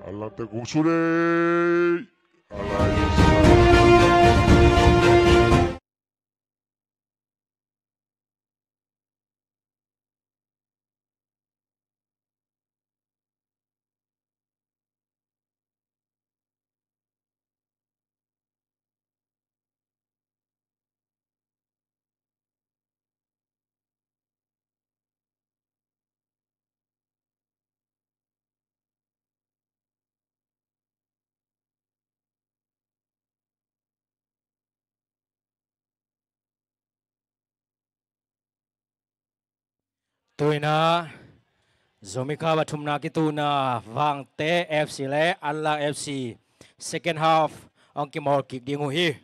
A langte kung su dei. A lai. Tu-in ah Zomi Cup a thumna kituhna Vangte F C le Anlang F C second half hong kimawl kik ding uh hi.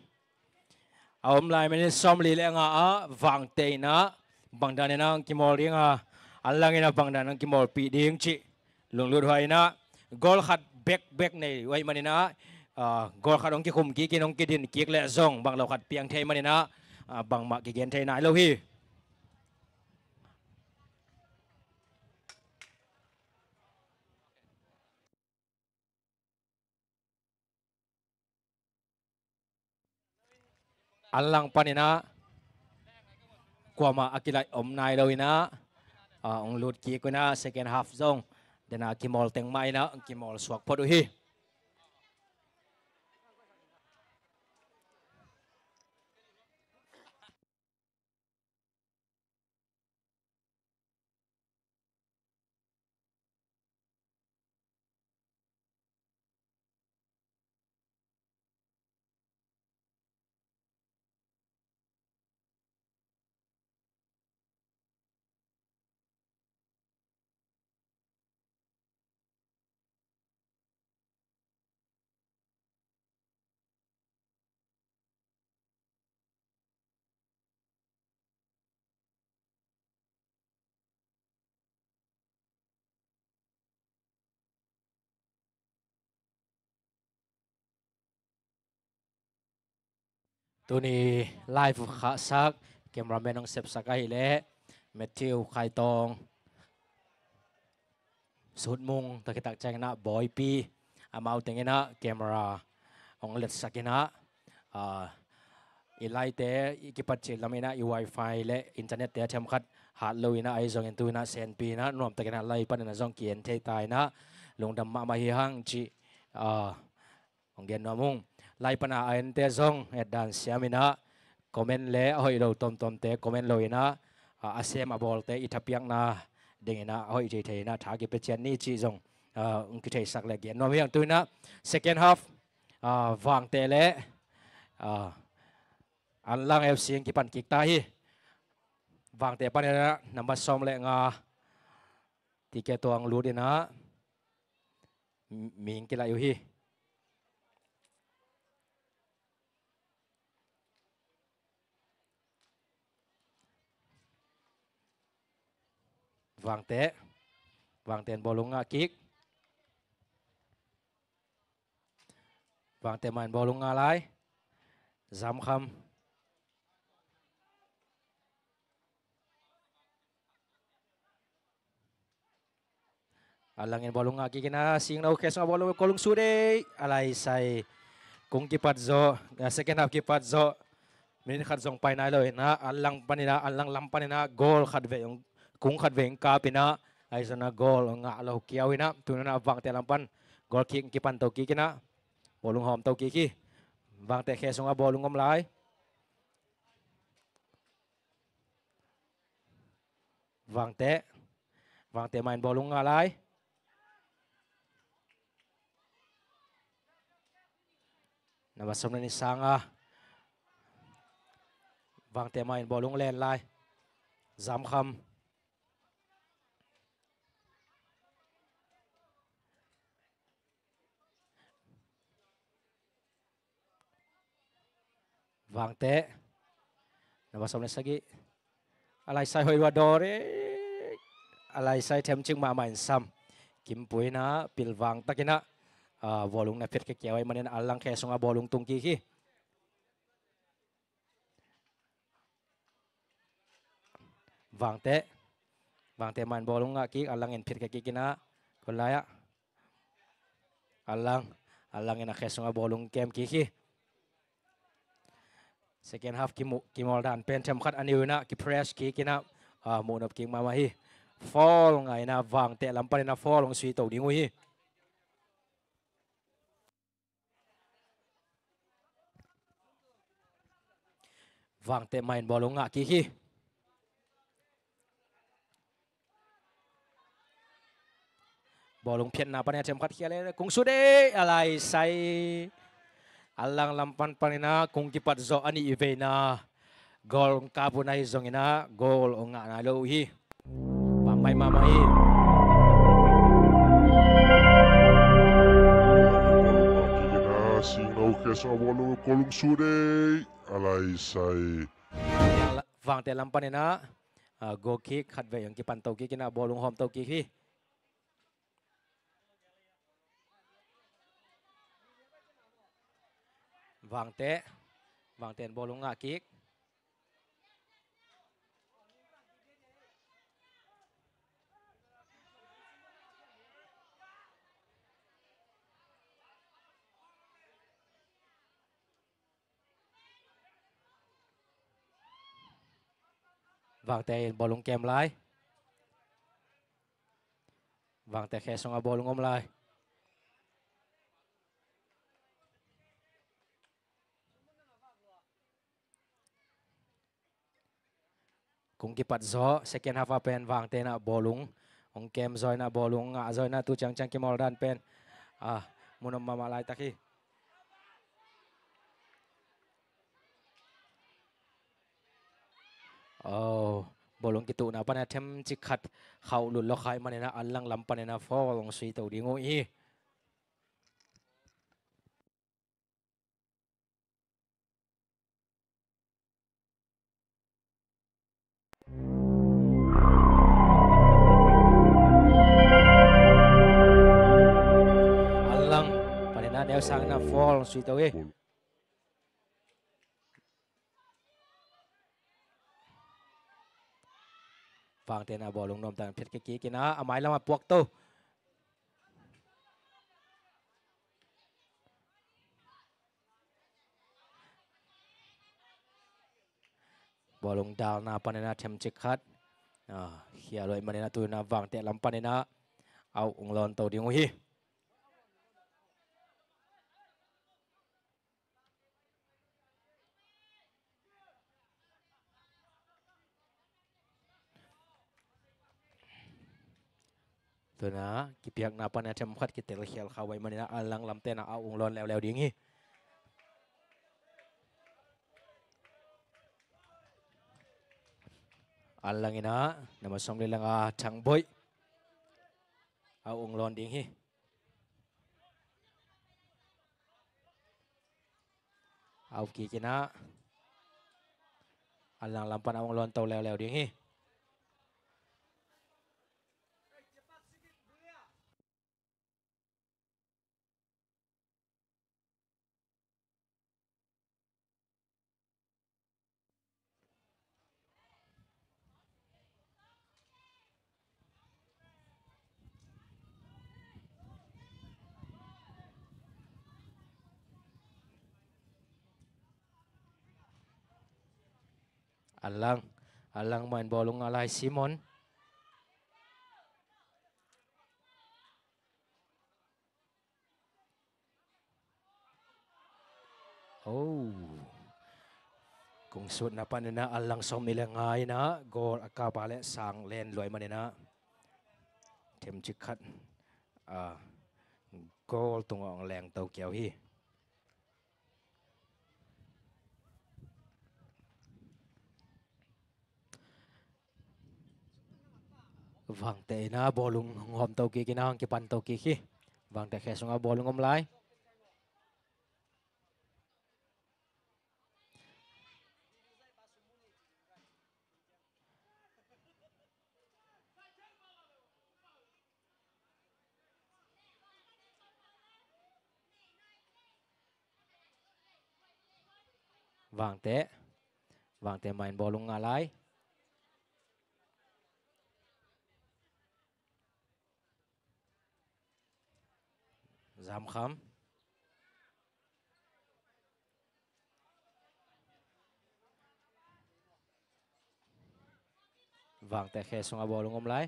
A om lai minute sawmli le nga ah Vangte in ah bangdan in ah hong kimawl ding a, Anlang in ah bangdan hong kimawlpih ding cih lunglut huai in ah, goal khat bekbek nei uh ahih manin ah, ah, goal khat hong kikhum kik in hong kidin kik leh zong bang lo khat piang thei manin ah, ah, bangmah kigen thei nai lo hi. An lang panin ah kuamah a kilaih om nai lo in ah, ah, hong lut kik uh in ah, second half zong den a kimawl teng mah in ah kimawl suak phot uh hi. Tuni live khahsak, cameraman hong sepsak ahih leh Matthew Khai Tawng, Sut Mung, takitak ciangin ah Bawipi, amau tengin ah camera hong letsak in ah, ah, i laite i kipat cil lam in ah i wifi le internet te a themkhat hat lo in ah, ahi zongin tu in ah senpi in ah nuamtakin ah lai panin ah zong ki-en thei ta in ah lungdam mahmah hi hang cih, ah, hong gen nuam ung. Lai pana a ente zong etdan siam in ah comment le a hoih lo tuamtuamte comment lo in ah, a, a sem a bawlte i thapiakna ding in ah a hoih thei thei in ah tha kipia ciat ni cih zong, a, hong kitheisak le gen nuam hi hang. Tu in ah second half, a, Vangteh le, a, Anlang F C hong kipan kik ta hi. Vangteh panin ah number sawm le nga, Tike Tuang lut in ah, mi hong kilaih uh hi. Vangteh. Vangteh in bawlung ngah kik. Vangteh mah in bawlung ngah lai. Zamkham. Anlang in bawlung ngah kik in ah, Singno khe sungah bawlung, Kolung Sut ei, a laisai. Kung kipat zawh, a, second half kipat zawh. Minute khat zong pai nai lo in ah, Anlang panin ah, Anlang lam panin ah goal khat vei hong, kung khat vei hong kap in ah, ahi zongin ah goal hong ngah lo kiau in ah, tu in ah Vangteh lam pan goal kick kipan to kik in ah, bawlung hawm to kik hi. Vangteh khe sungah bawlung om lai. Vangteh. Vangteh mah in bawlung ngah lai. Number sawm le nih sangah. Vangteh mah in bawlung len lai. Zamkham. Vangteh. Number sawm le sagih. A laisai hoih lua daw rek. A laisai themcik mahmah in sam. Kimpui in ah pilvang takin ah, a, bawlung na phet kikiau ahih manin Anlang khe sungah bawlung tung kik hi. Vangteh. Vangteh mah in bawlung ngah kik, Anlang in phet kik in ah, kol lai ah. Anlang, Anlang in a khe sungah bawlung kem kik hi. Second half kimu-, kimawl dan pen themkhat a niu in ah, kipress kik in ah, a, muhnop kik mahmah hi. Foul ngah in ah, Vangteh lam panin ah foul hong sui to ding uh hi. Vangteh mah in bawlung ngah kik hi. Bawlung phiatna panin a themkhat khia le, Kung Sut ei, a laisai. Anlang lam pan panin ah kung kipat zawh a nih vei in ah goal hong kap uh ahi zongin ah goal hong ngah nai lo uh hi. Pampai mahmah hi. Singno khe sungah bawlung, Kolung Sut ei, a laisai. Vangteh lam panin ah, a, goal kick khat vei hong kipan to kik in ah bawlung hawm to kik hi. Vangteh. Vangteh in bawlung ngah kik. Vangte in bawlung kem lai. Vangte khe sungah bawlung om lai. Kung kipat zaw, second half ah pen Vangte in ah bawlung hong kem zaw in ah, bawlung ngah zaw in ah, tu ciangciang kimawl dan pen, ah, mun om mahmah laitak hi. Oh, bawlung kituhna pan a themcik khat khauh lut lawk ahih manin ah Anlang lam panin ah foul hong sui to ding uh hi. Anlang panin ah neu sang in ah foul hong sui to hi. Vangte in ah bawlung nuamtak in phiat kik in ah a mailam ah puak to. Bawlung dalna panin ah themcik khat, ah, khia luai manin ah tu in ah Vangte lam panin ah a uh hong lawn to ding uh hi. Tu in ah kipiakna pan a themkhat kitel khial kha uh ahih manin ah Anlang lamte in ah a uh hong lawn leuleu ding hi. Anlang in ah number sawmli le nga Thang Boih a uh hong lawn ding hi. A uh kik in ah Anlang lam pan a uh hong lawn to leuleu ding hi. Anlang, Anlang mah in bawlung ngah lai, Simon. Oh. Kung sutna panin ah Anlang sawmnih le nga in ah goal a kap a leh sang len luai manin ah themcik khat, ah, goal tungah hong leng to kiau hi. Vangte in ah bawlung hong hawm to kik in ah hong kipan to kik hi. Vangte khe sungah bawlung om lai. Vangte. Vangte mah in bawlung ngah lai. Zamkham. Vangte khe sungah bawlung om lai.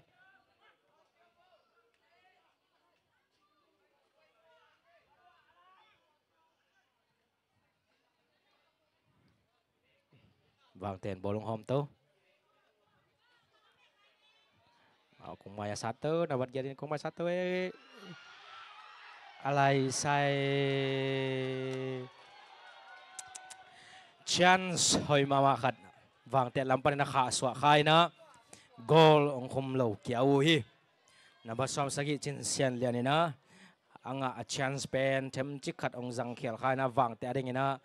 Vangte in bawlung hawm to. Aw, kong mai a sat to, na vat giat in kong mai sat to e. A lai sai. Chance hoih mahmah khat. Vangte lam panin a khahsuah kha in ah goal hong khum lo kiau uh hi. Number sawmsagih Cin Sian Lian in ah a ngah a chance pen themcik khat hong zang khial kha in ah Vangte a ding in ah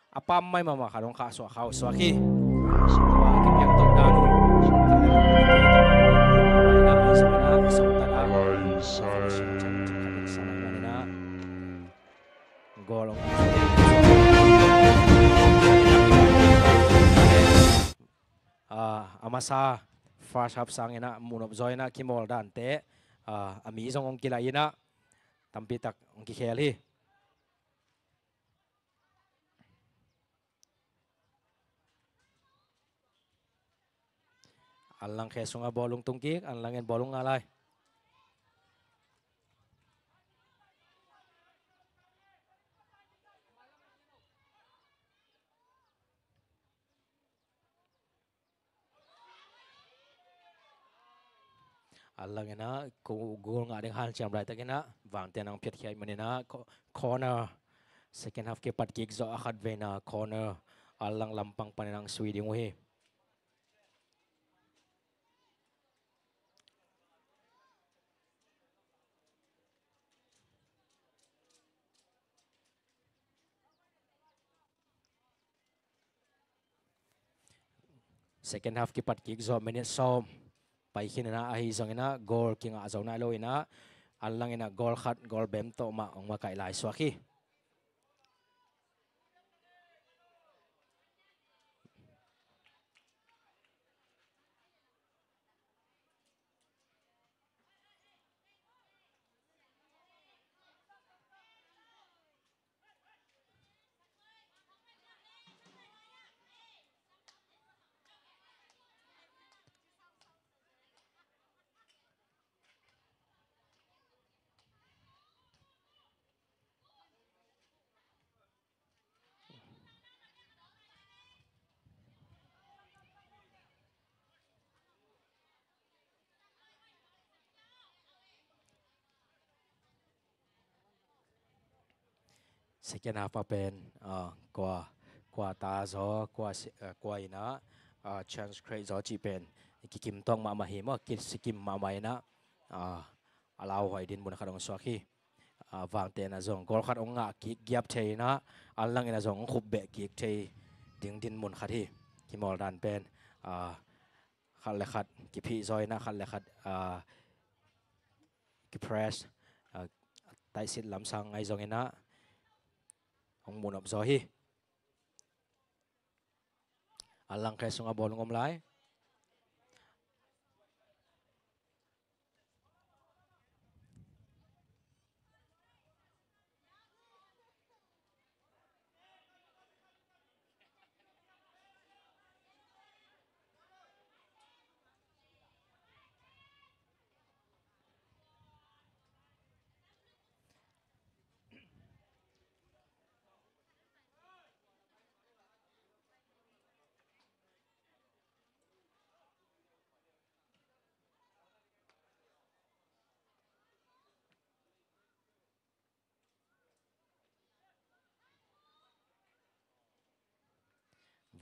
a pam mai mahmah khat hong khahsuah kha uh suak hi. Tua a kipiak to dan uh. Goal hong Ah, a masa first half sangin ah muhnop zaw in ah kimawl dante, ah, a mi zong hong kilai in ah tampi tak hong kikhel hi. Anlang khe sungah bawlung tung kik, Anlang in bawlung ngah lai. Anlang in ah goal ngah ding hanciam laitakin ah Vangte in hong phiatkhia ahih manin ah co-, corner. Second half kipat kik zawh a khatvei in ah corner Anlang lampang panin hong sui ding uh hi. Second half kipat kik zawh minute sawm pai khin in ah, ahi zongin ah goal kingah zo nai lo in ah, Anlang in ah goal khat, goal bem tawh mah hong makaih lai suak hi. Second half ah pen, ah, kua, kua ta zaw, kua si-, ah, kua in ah, ah, chance create zaw cih pen kikim tawng mahmah hi maw, kisikim mahmah in ah, ah, a lauhuai dinmun khat hong suak hi. Ah, Vangte in ah zong goal khat hong ngah kik giap thei in ah, Anlang in ah zong hong khup beh kik thei ding dinmun khat hi. Kimawl dan pen, ah, khat le khat kiphih zaw in ah, khat le khat, ah, kipress, ah, taihsit lamsang ahi zongin ah hong muhnop zaw hi. Anlang khe sungah bawlung om lai.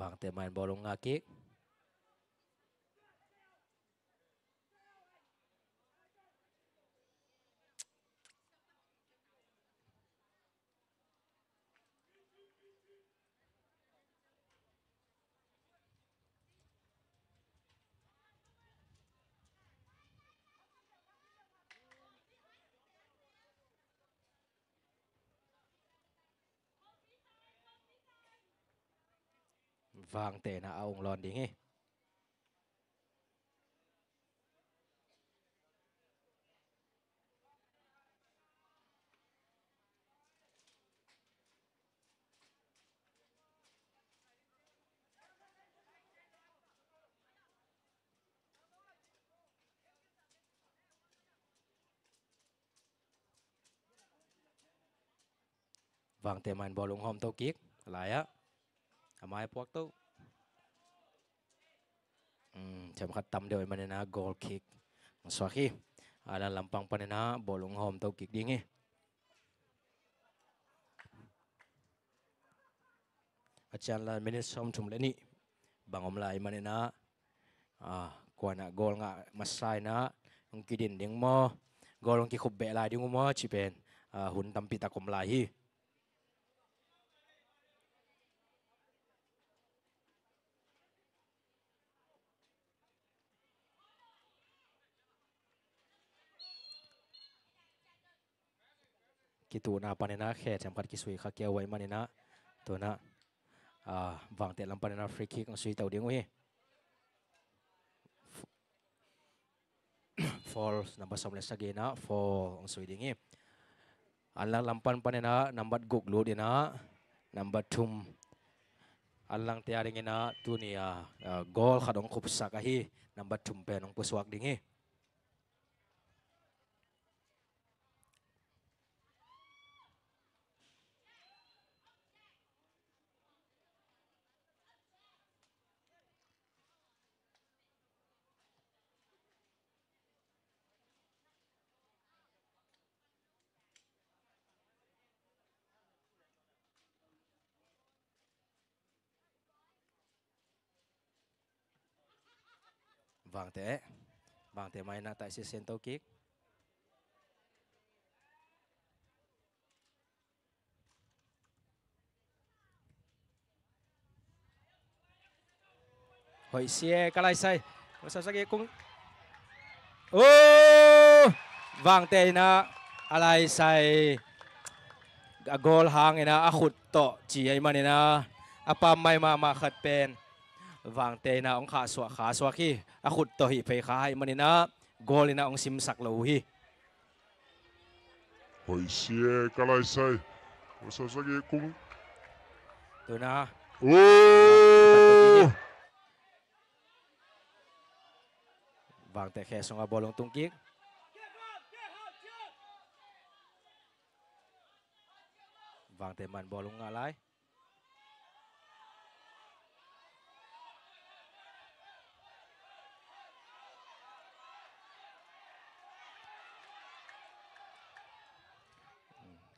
Vangte mah in bawlung ngah kik. Vangte in ah a ung lawn ding hi. Vangte mah in bawlung hawm to kik. A lai ah a mai puak to. Um, themkhat tam deuh ahih manin ah goal kick hong suak hi. Anlang lampang panin ah bawlung hawm to kik ding hi. A cian lai minute sawmthum le nih bang om lai ahih manin ah, ah, kua in ah goal ngah masa in ah hong kidin ding maw, goal hong kikhup beh lai ding uh maw cih pen, ah, hun tampi tak om lai hi. Kituhna panin ah khe themkhat kisui kha kia uh ahih manin ah, tu in ah, ah, Vangte lam panin ah free kick hong sui to ding uh hi. Foul, number sawm le sagih in ah foul hong sui ding hi. Anlang lam pan panin ah number guk lut in ah number thum Anlangte a dingin ah tuni a, ah, goal khat hong khupsak ahi, number thum pen hong pusuak ding hi. Vangte, Vangte mai na taisi sento kik. Hoih sia ka laisai. Ka laisai kung. Oh! Vangte in ah a laisai a goal hangin ah a khut tawh ci ahih manin ah a pam mai mahmah khat pen Vangte in ah hong khahsuah, khahsuak hi. A khut tawh hih phei kha ahih manin ah goal in ah hong simsak lo uh hi. Hoih sia ka laisai. Ka laisai kung. Tuna. Oh! Vangte khe sungah bawlung tung kik. Vangte man bawlung ngah lai.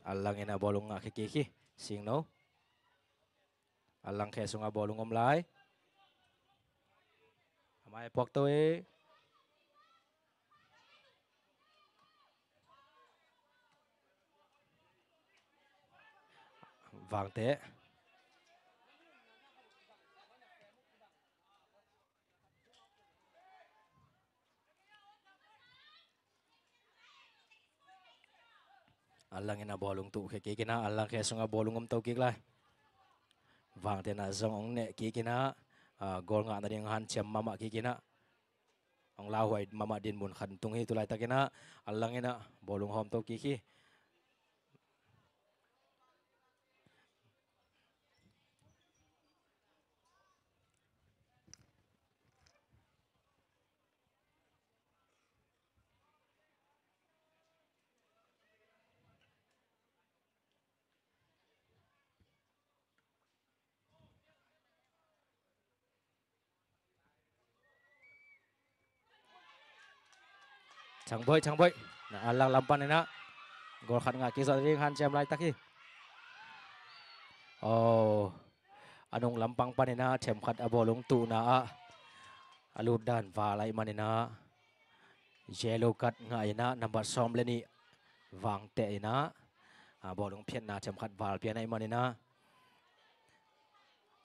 Anlangin ah bawlung ngah khe kik hi. Singno. Anlang khe sungah bawlung om lai. A mai puak to e. Vangte. Anlangin ah bawlung tuh khe kik in ah, Anlang khe sungah bawlung om to kik lai. Vangte in ah zong hong neh kik in ah, ah, goal ngah nading hanciam mahmah kik in ah. Hong lauhuai mahmah dinmun khat tung hi, tu laitakin ah Anlangin ah bawlung hawm to kik hi. Changboih, Changboih. Na Anlang lam panin ah goal khat ngah kik zawh ding hanciam laitak hi. Oh, a nung lampang panin ah themkhat a bawlung tuhna ah a lutdan val ahih manin ah yellow card ngah in ah number sawm le nih Vangte in ah, ah, bawlung phiatna themkhat val pian ahih manin ah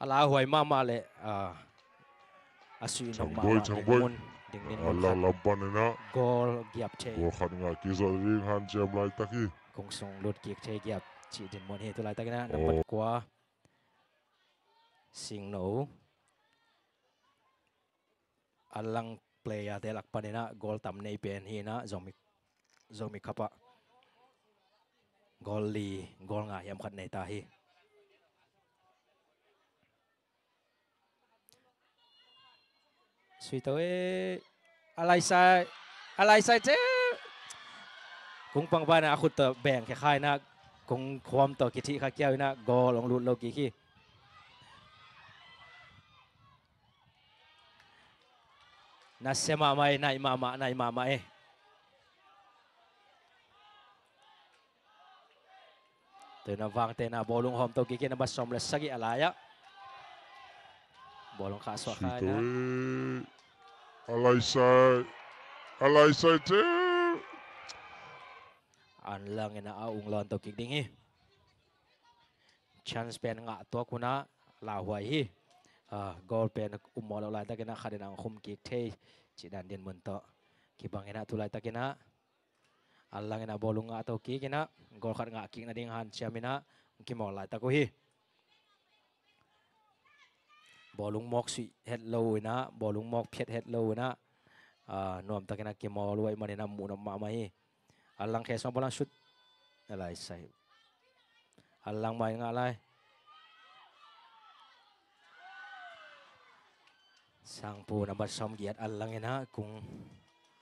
a lauhuai mahmah le, ah, a suihnop mahmah ding mun, ding ding mun khat. Anlang lam panin ah goal giap thei, goal khat ngah kik zawh ding hanciam laitak hi. Kung sung lut kik thei giap cih dinmun hi. Tu laitakin ah number kua Singno, Anlang player te lak panin ah goal tam nei pen hi in ah, Zomi, Zomi Cup ah goal li, goal nga hiam khat nei ta hi. Sui to e. A laisai, a laisai ce. Kung pang ban ah a khut tawh beng khe kha in ah, kung khuam tawh kithih kha kiau in ah goal hong lut lo kik hi. Nasia mahmah e, naih mahmah, naih mahmah e. Tu in ah Vangte in ah bawlung hawm to kik in ah, number sawm le sagih a lai ah bawlung khahsuah kha in ah. A laisai, a laisai ce. Anlang in ah a ung lawn to kik ding hi. Chance pen ngah tuak hun ah lauhuai hi. Ah, goal pen um mawh loh laitakin ah khat in ah hong khum kik thei cih dan dinmun tawh kibang in ah, tu laitakin ah Anlang in ah bawlung ngah to kik in ah goal khat ngah kik nading hanciam in ah hong kimawl laitak uh hi. Bawlung mawk suih het lo in ah, bawlung mawk phiat het lo in ah, ah, nuamtakin ah kimawl uh ahih manin ah muhnop mahmah hi. Anlang khe sungah bawlung shoot. A laisai. Anlang mai ngah lai. Sangpu nambat sawm giat a lang inah kung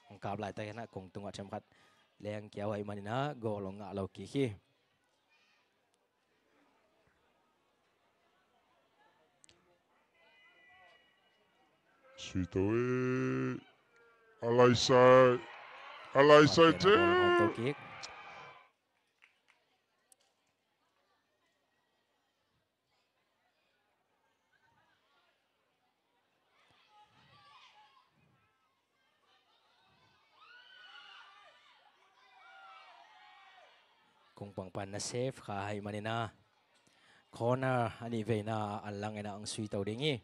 hong kap laitak inah kung tungah themkhat leng kia uh ahih man inah goal hong ngah lo kik hi. Sui to e. A lai sai. A lai sai te. Kung pangpan na save kha ahih man inah corner a nih vei inah a lang inah hong sui to ding hi.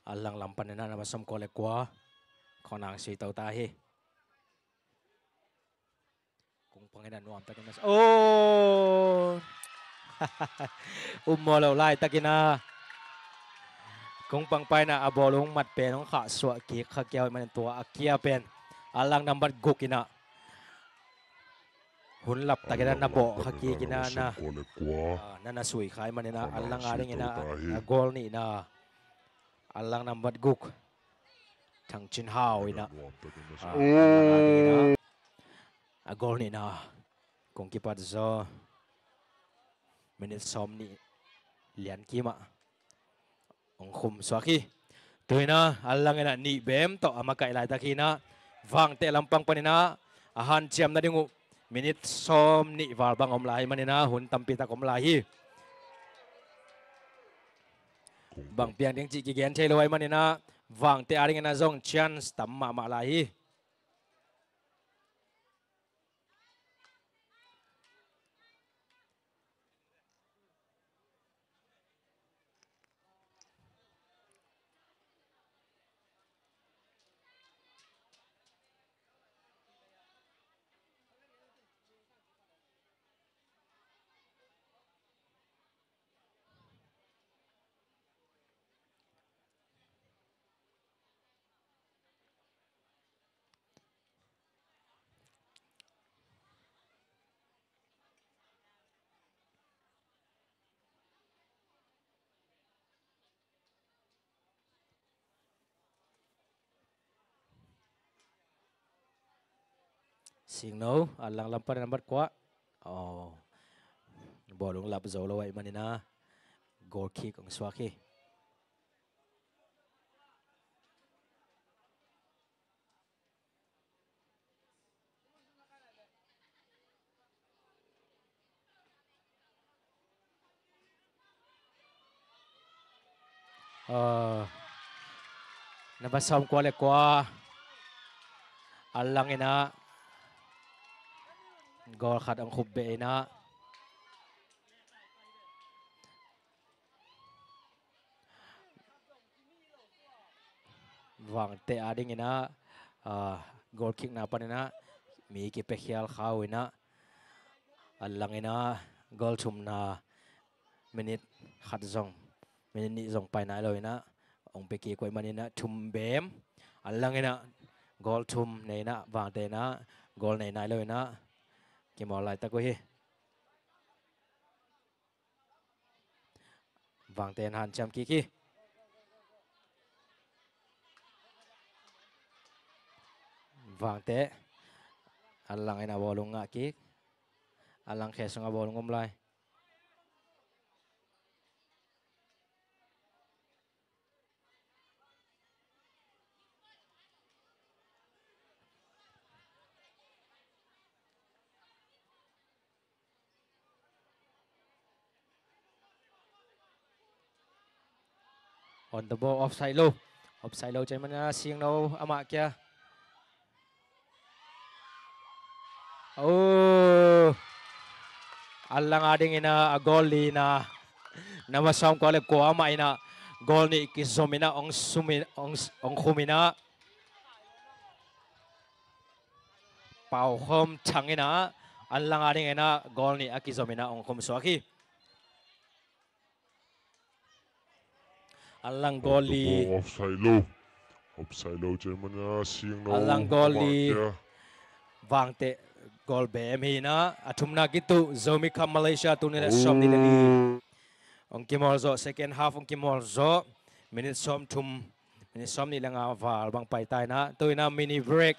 A lang lam pan inah nambat sawm kua le kua corner hong sui to ta hi. Kung pang inah nuam takin na sa, oh! Um maw lo laitak inah kung pang pan inah a bawlung mat pen hong khah suah kik kha kia uh ahih man inah tua a kia pen a lang nambat guk inah hun lap tak inah na bawh kha kik inah na, ah, na na sui kha ahih man inah a lang a ding inah a goal nihna a lang nambat guk Thang Cin Hau inah, ah, a goal nihna kung kipat zaw minit sawm nih lian kimah hong khum suak hi. Tu inah a lang inah nih bem tawh a makaih laitak hi inah Vangteh lampang pan inah a hanciam nading uh minit sawm nih val bang om lai ahih man inah hun tampi tak om lai hi. Bang piang ding cih kigen thei lo ahih man inah Vangteh a ding inah zong chance tam mahmah lai hi. Singno, a lang lam pan nambat kua. Oh. Bawlung lap zo lo ahih man inah goal kick hong suak hi. Ah, nambat sawm kua le kua a lang inah goal khat hong khup beh inah Vangteh a ding inah, ah, goal kickna pan inah mi kipiakhial kha uh inah a lang inah goal thumna minit khat zong, minit nih zong pai nai lo inah hong pia kik uh ahih man inah thum bem a lang inah goal thum nei inah Vangteh inah goal nei nai lo inah kimawl laitak uh hi. Vangteh in hanciam kik hi. Vangteh a lang in a bawlung ngah kik. A lang khe sung a bawlung om lai. On the ball, offside lo. Offside lo cih man a Singno amah kia. Oh. A lang a ding inah a goal lina. Nambat sawm kua le kua amah inah goal nih kizom inah hong sum in, hong, hong khum inah. Pau Khom Thang inah a lang a ding inah goal nih a kizom inah hong khum suak hi. A lang goal li. Offside lo. Upside lo cih manin a sing no. A lang goal li. Vangte goal bem hi in a, a thumna kituh, Zomi Cup Malaysia tul nih le sawmnih le li. Hong kimawl zawh, second half hong kimawl zawh. Minute sawmthum, minute sawmnih le nga val bang paita in a, tu in a mini break,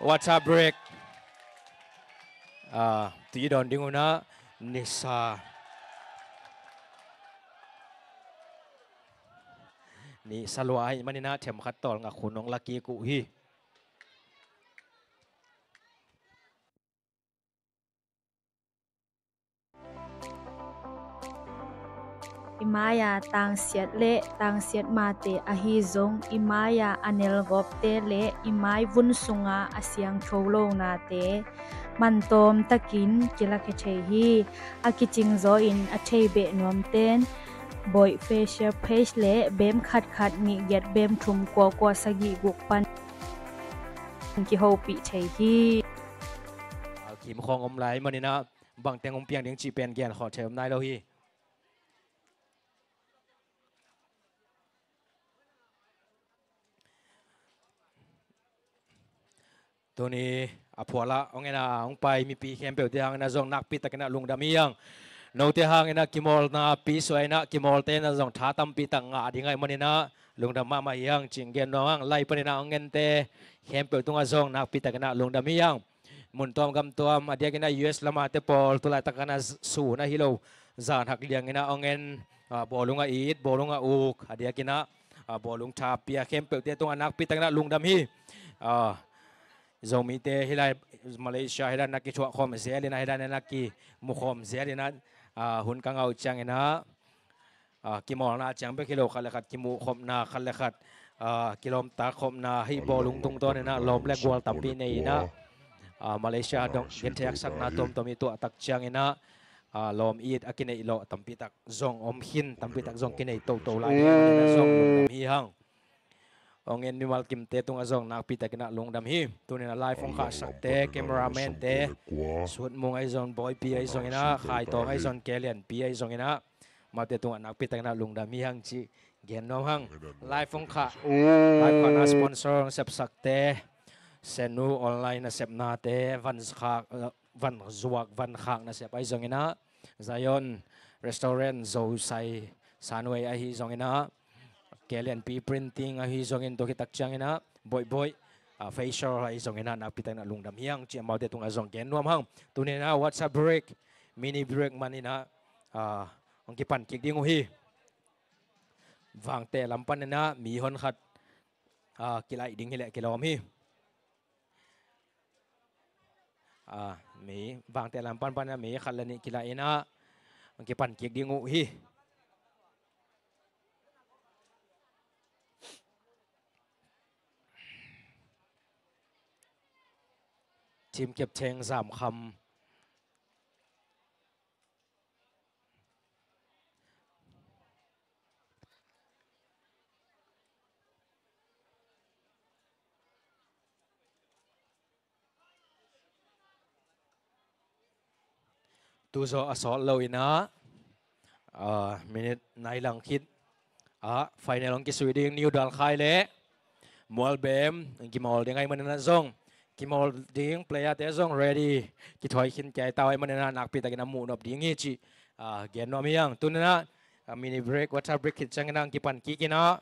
water break. Ah, tui dawn ding un a, nisa. Nisa lua ahih manin a themkhat tawlnga khun hong la kik uh hi. I mai-a tangsiat le tangsiat mate ahi zong, i mai-a a nelgawpte le i mai vun sunga a siangtho lonate man tawm takin kilakhia thei hi. A kicing zaw in a thei beh nuamten Boih Facebook page le bem khatkhat nih giat bem thum kua kua sagih guk pan kihopih thei hi. Kim khawng om lai manin a, bangteng hong piang ding cih pen gen khawh thei om nai lo hi. Tuni a phualah hong en a hong pai mipi khempeuhte hangin a zong nakpi takin a lungdam hi hang. Note hangin a kimawlna pi suai in a kimawlte in a zong tha tampi tak ngah ding ahih manin a lungdam mahmah hi hang cih gen nuam hang. Live panin a hong ente khempeuh tungah zong nakpi takin a lungdam hi hang. Mun tuam gam tuam, a diakin a U S lamate pawl tulaitak a na sun ahi lo, zan hak liangin a hong en, ah, bawlung a it, bawlung a uk, a diakin a, ah, bawlung tha pia khempeuhte tungah nakpi takin a lungdam hi. Ah, Zomite hih lai Malaysia hih lai na kithuah khawm zel in a, hih lai na kimu khawm zel in a, ah, hun ka ngah uh ciangin a, ah, kimawlna ciang bek hi lo, khat le khat kimuh khopna, khat le khat, ah, kilawmtak khopna, hih bawlung tungtawn in a lawm le gual tampi nei in a, ah, Malaysia dong genthei haksatna tuamtuam i tuah tak ciangin a, ah, lawm it a kineih lawh tampi tak zong om khin, tampi tak zong kinei toto lai ding in a zong lungdam hi hang. Hong en mimal kimte tungah zong nakpi takin a lungdam hi. Tuni in a live hong khahsakte, cameraman te, Sutmung ahi zong, Boipi ahi zongin a, Khaitawng ahi zong, Kelianpi ahi zongin a, amaute tungah nakpi takin a lungdam hi hang cih gen nuam hang. Live hong khah, live khahna sponsor hong sepsakte, Senu online nasepnate, van khak, van zuak, van khak nasep ahi zongin a, Zion Restaurant, Zosai Sanway ahi zongin a, Kelianpi Printing ahi zongin, tua khit tak ciangin a, Boih Boih, ah, Facial ahi zongin a, nakpi takin a lungdam hi hang cih amaute tungah zong gen nuam hang. Tuni in a water break, mini break manin a, ah, hong kipan kik ding uh hi. Vangteh lam panin a mi honkhat, ah, kilaih ding hi leh kilawm hi. Ah, mi Vangteh lam pan pan a mi khat le nih kilaih in a, hong kipan kik ding uh hi. Team captain Zam Kham. Tu zawh a sawt lo in a, ah, minute nai lang khit ah final hong kisui ding New Dalkhai le Mualbem hong kimawl ding ahih manin a zong kimawl ding player te zong ready kithuai khin kiai tau ahih manin a nakpi takin a muh nop ding hi cih, ah, gen nuam hi hang. Tuni in a, ah, mini break, water break khit ciangin a hong kipan kik in a,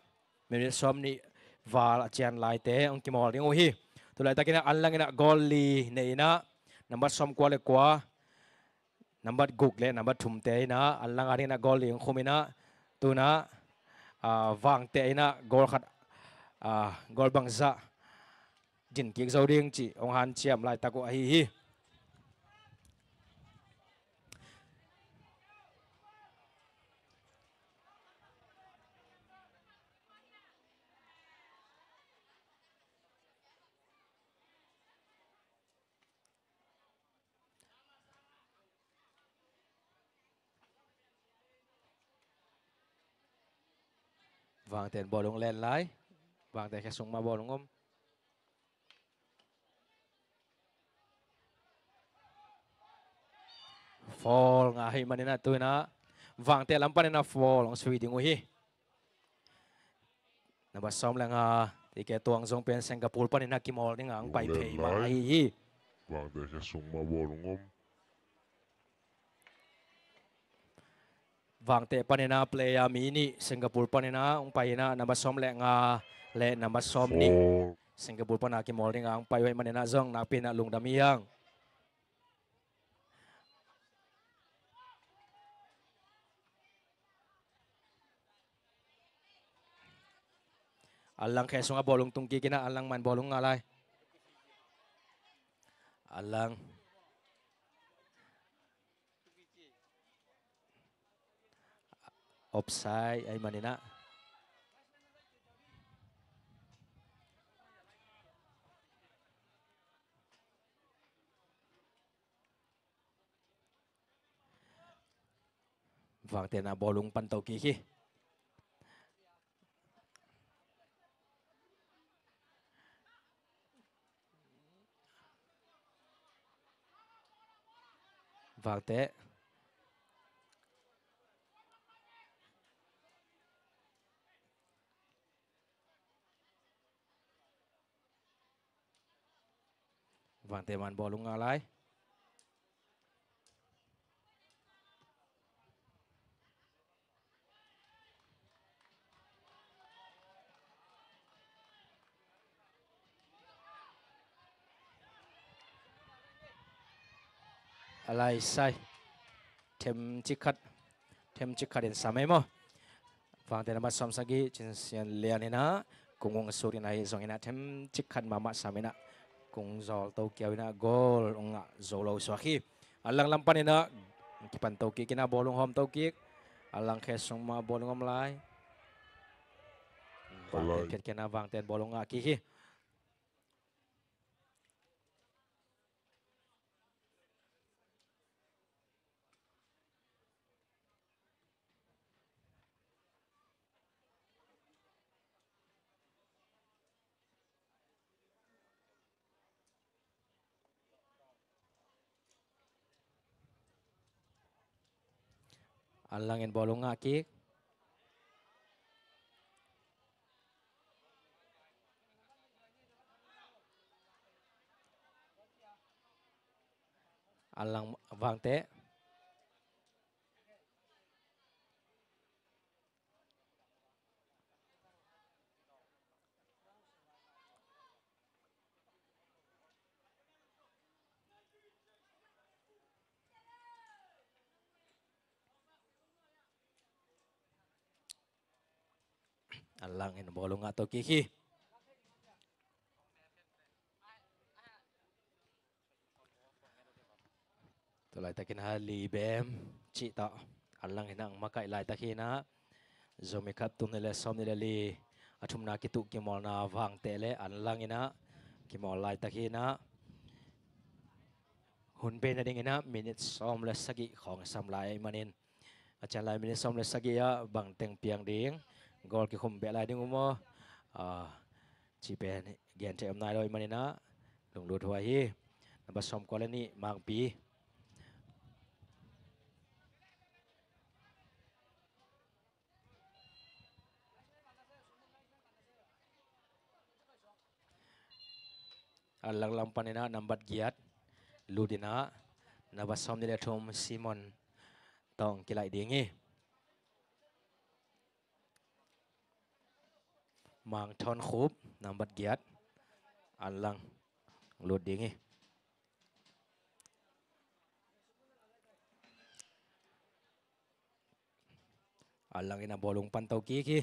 minute sawmnih val a cian laite hong kimawl ding uh hi. Tulaitak in a an lang in a goal li nei in a, nambat sawmkua le kua, nambat guk le nambat thumte in a an lang a ding in a goal li hong khum in a, tu in a, ah, Vangteh in a goal khat, ah, goal bangzah din kik zo ding cih hong hanciam laitak uh ahi hi. Vangteh in bawlung len lai. Vangteh khe sung mah bawlung om. Foul ngah ahih manin a tu in a Vangteh lam panin a foul hong sui ding uh hi. Nambat sawm le nga, Tike tuang zong pen Singapore panin a kimawl ding a hong pai thei mah ahi hi. Vangte khe sung mah bawlung om. Vangte panin a player mi nih Singapore panin a hong pai in a, number sawm le nga le number sawm nih. Singapore pan a kimawl ding a hong pai uh ahih manin a zong nakpi in a lungdam hi hang. Anlang khe sungah bawlung tung kik in a, Anlang man bawlung ngah lai. Anlang. Offside ahih manin a. Vangte na bawlung pan to kik hi. Vangte. Vangte man bawlung ngah lai. A lai sai. Them cikhat. Them cikhat in sam ei maw. Vangte number sawm sagih Cin Sian Lian in a kung hong sut in ahi zongin a them cikhat mahmah sam in a kung zawl to kiau in a goal hong ngah zo lo suak hi. Anlang lam panin a kipan to kik in a bawlung hawm to kik. Anlang khe sung mah bawlung om lai. Vangte khiat kik in a Vangte bawlung ngah kik hi. Anlang in bawlung ngah kik. Anlang Vangte. Anlang in bawlung ngah to kik hi. Tua laitakin a Li Bem cih tawh Anlang in a hong makaih laitak hi in a, Zomi Cup tul nih le sawm nih le li a thumna kituh kimawlna Vangte le Anlang in a kimawl laitak hi in a, hun bei nading in a minit sawm le sagih khawng sam lai ahih manin, a cian lai minit sawm le sagih ah bang teng piang ding, goal kikhum beh lai ding uh maw? Ah, cih pen gen thei om nai lo ahih manin a lunglut huai hi. Number sawmkua le nih Mangpi. Anlang lam panin a number giat lut in a, number sawm nih le thum Simon tawh kilaih ding hi. Mang Thawn Khup, number giat, Anlang lut ding hi. Anlang in a bawlung pan to kik hi.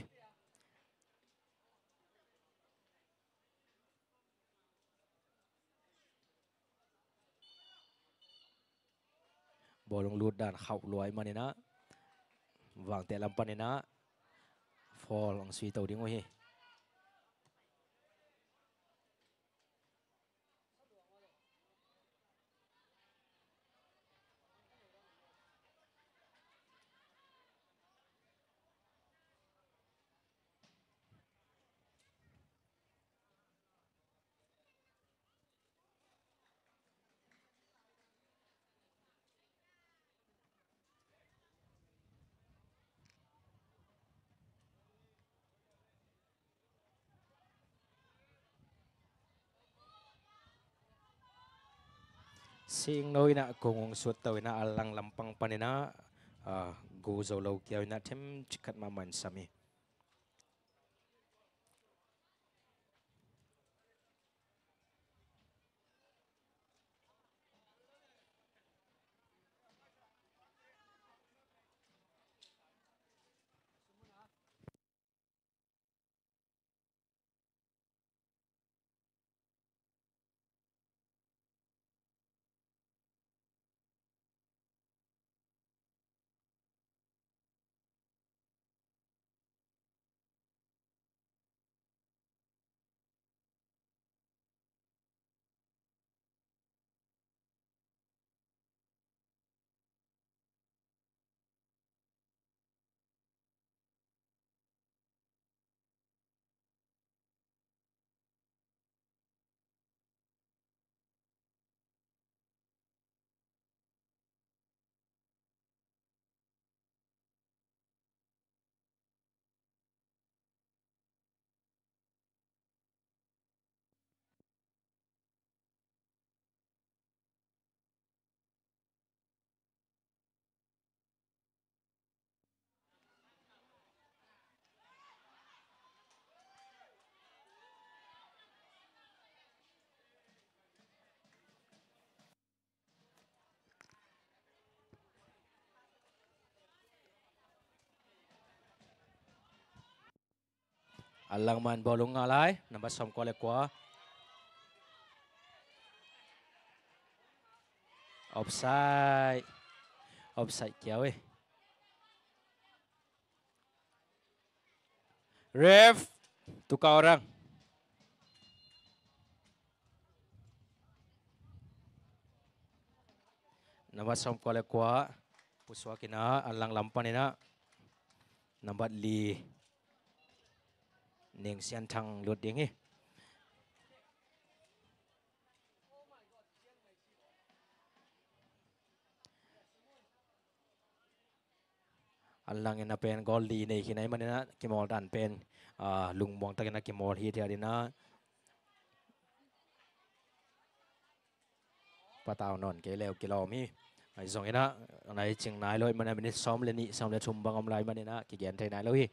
Bawlung lut dan khauh lua ahih manin a, Vangte lam panin a foul hong sui to ding uh hi. Singno in ah kung hong sut to in ah, a lang lampang pan in ah, ah, gu zo lo kiau in ah, them cikhat mahmah in sam hi. A langman bawlung ngah lai, nambat sawmkua le kua. Offside. Offside kiau hi. Ref, tukau rang. Nambat sawmkua le kua pusuak in ah, a lang lam pan in ah, nambat li Ning Sian Thang lut ding hi. A lang in ah pen goal li nei khin ahih man in ah, kimawl dan pen, ah, lungmuang takin ah kimawl hi thei a ding ah. Patau nawn kei leu kilawm hi. Ahi zongin ah, nai cing nai lo ahih man ah, minute sawm le nih, sawm le thum bang om lai ahih man in ah, kigen thei nai lo hi.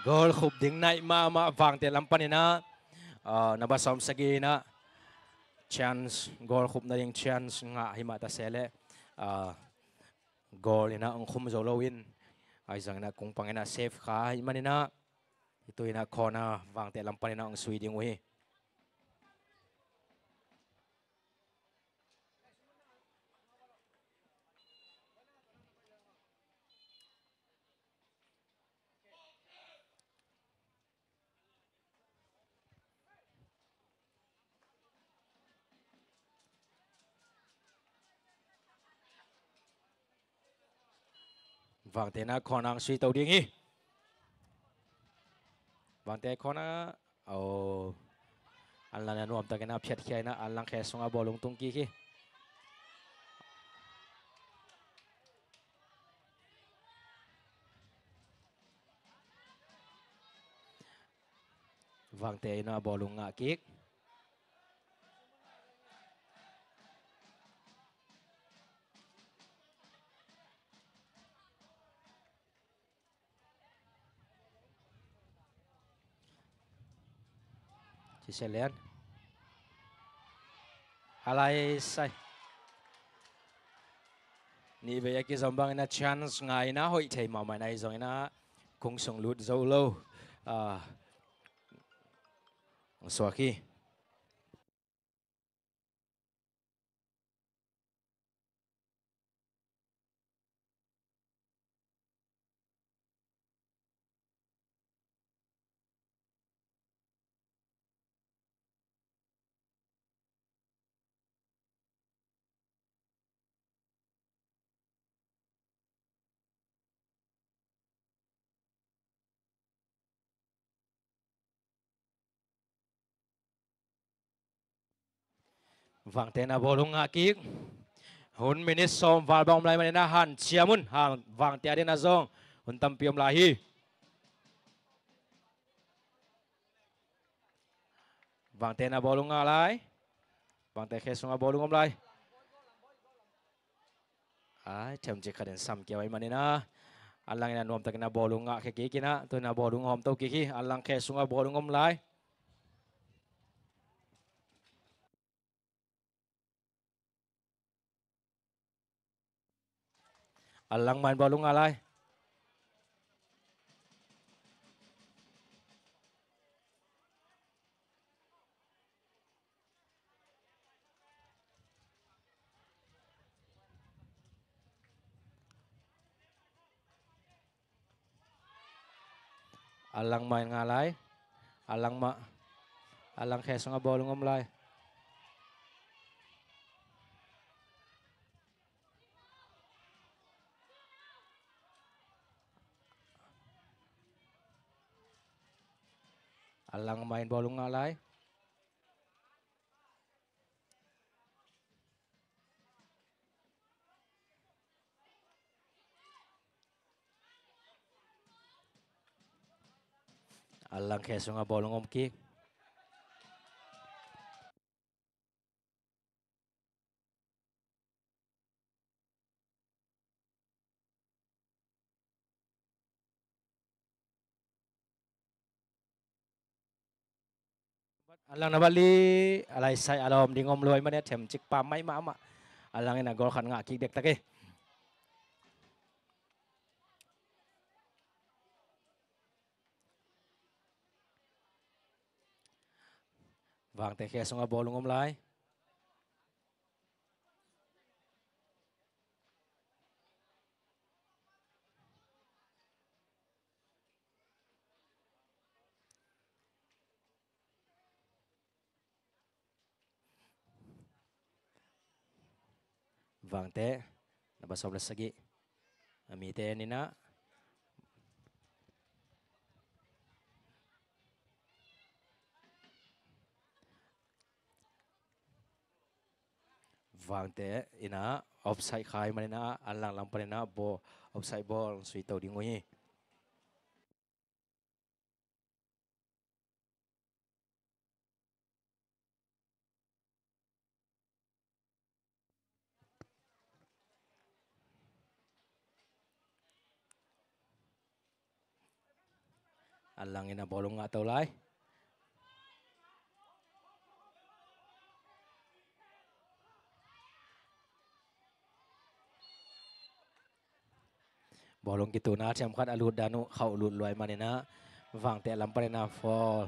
Goal khup ding naih mahmah Vangte lam pan in ah, ah, nambat sawmsagih in ah chance, goal khupna ding chance ngah hi mah ta se leh, ah, goal in ah hong khum zo lo in, ahi zongin ah kung pang in ah save kha ahih man in ah, hih tu in ah corner Vangte lam pan in ah hong sui ding uh hi. Vangte in ah corner hong sui to ding hi. Vangte corner. Oh. An Lan in ah nuamtakin ah phiatkhia in ah, An Lan khe sungah bawlung tung kik hi. Vangte in ah bawlung ngah kik. Ci Sian Lian. A lai sai. Nih vei a kizom bangin ah chance ngah in ah hoih thei mahmah in ah, ahi zongin ah kung sung lut zo lo. Ah, suak hi. Vangte na bawlung ngah kik. Hun minit sawm val bang om lai manin ah hanciam un. Vangte adingin ah zong hun tampi om lai hi. Vangte na bawlung ngah lai. Vangte khe sungah bawlung om lai. Ai, themcik khatin samkiam ahih manin ah, a langin ah nuamtakin ah bawlung ngah khe kik in ah, tu-in ah bawlung hawmto kik hi. A lang khe sungah bawlung om lai. A lang mah in bawlung ngah lai. A lang mah in ngah lai. A lang mah. A lang khe sungah bawlung om lai. A lang mah in bawlung ngah lai. A lang khe sungah bawlung om kik. A lang na bali, a laisai a lawm ding om lua ahih manin ah themcik pam mai mahmah. A langin ah goal khat ngah kik dektak hi. Vangte khe sungah bawlung om lai. Vangte, number sawm le sagih a mite en in ah. Vangte in ah offside kha ahih manin ah, a lang lam panin ah bawl, offside bawl sui to ding uh hi. A langin ah bawlung ngah to lai. Bawlung kituna thiam khat a lut dan uh khauh lut lua ahih manin ah, Vangte lam panin ah foul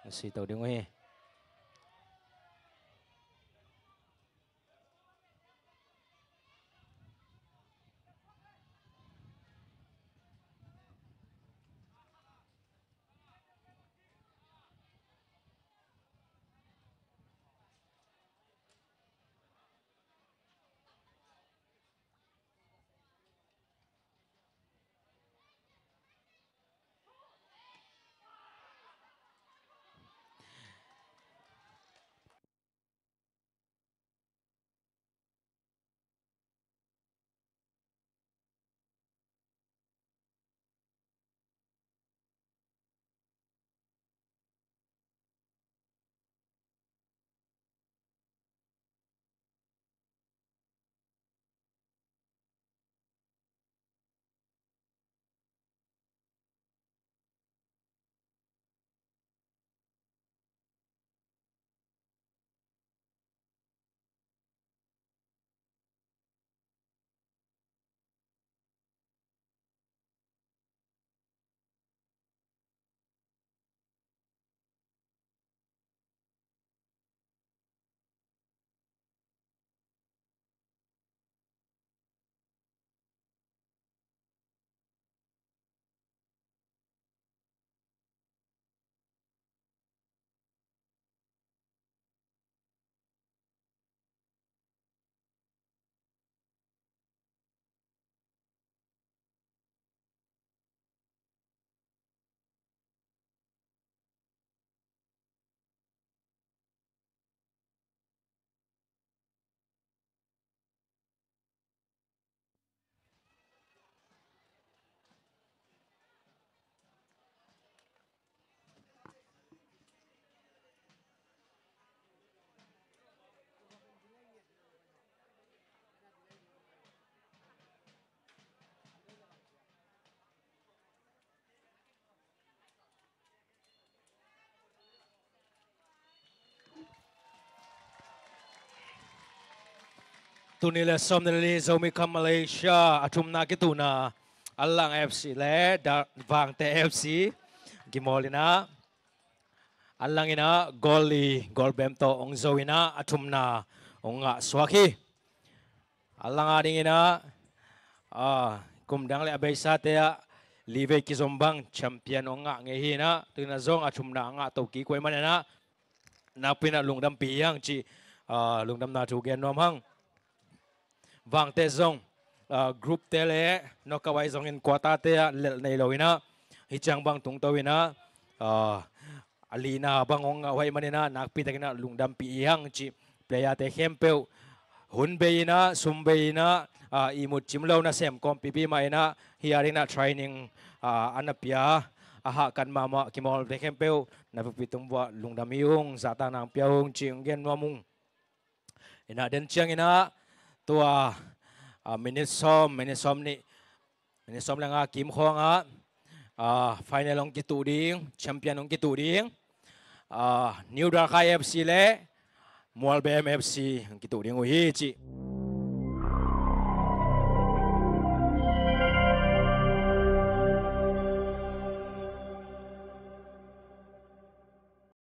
sui to ding uh hi. Tuni le sawm ni le li Zomi Cup Malaysia a thumna kituhna Anlang F C le Vangte F C kimawl inah, Anlang inah goal li goal bem tawh hong zo inah a thumna hong ngah suak hi. Anlang a ding inah kum dang le a beisate ah li vei kizom bang champion hong ngah ngei hi inah, tu inah zong a thumna a ngah to kik uh ahih man inah nakpi inah lungdampih hi hang cih lungdamna thu gen nuam hang. Vangte zong group te le knockout ahi zongin quarter te ah lelh nei lo inah, hih ciang bang tungto inah a lina bang hong ngah uh ahih man inah nakpi tak inah lungdampih hi hang cih player te khempeuh hun bei inah, sum bei inah, ihmut cim lo nasem kawmpipi mah inah hih a ding inah training a na pia a hahkat mahmah kimawlte khempeuh na vekpi tung vuah lungdam hi ung, zahtakna hong pia ung cih hong gen nuam ung. Inah den ciang inah tua minute sawm, minute sawm nih, minute sawm le nga kim khawng ah final hong kituh ding, champion hong kituh ding New Darkhai F C le Mualbem F C hong kituh ding uh hi cih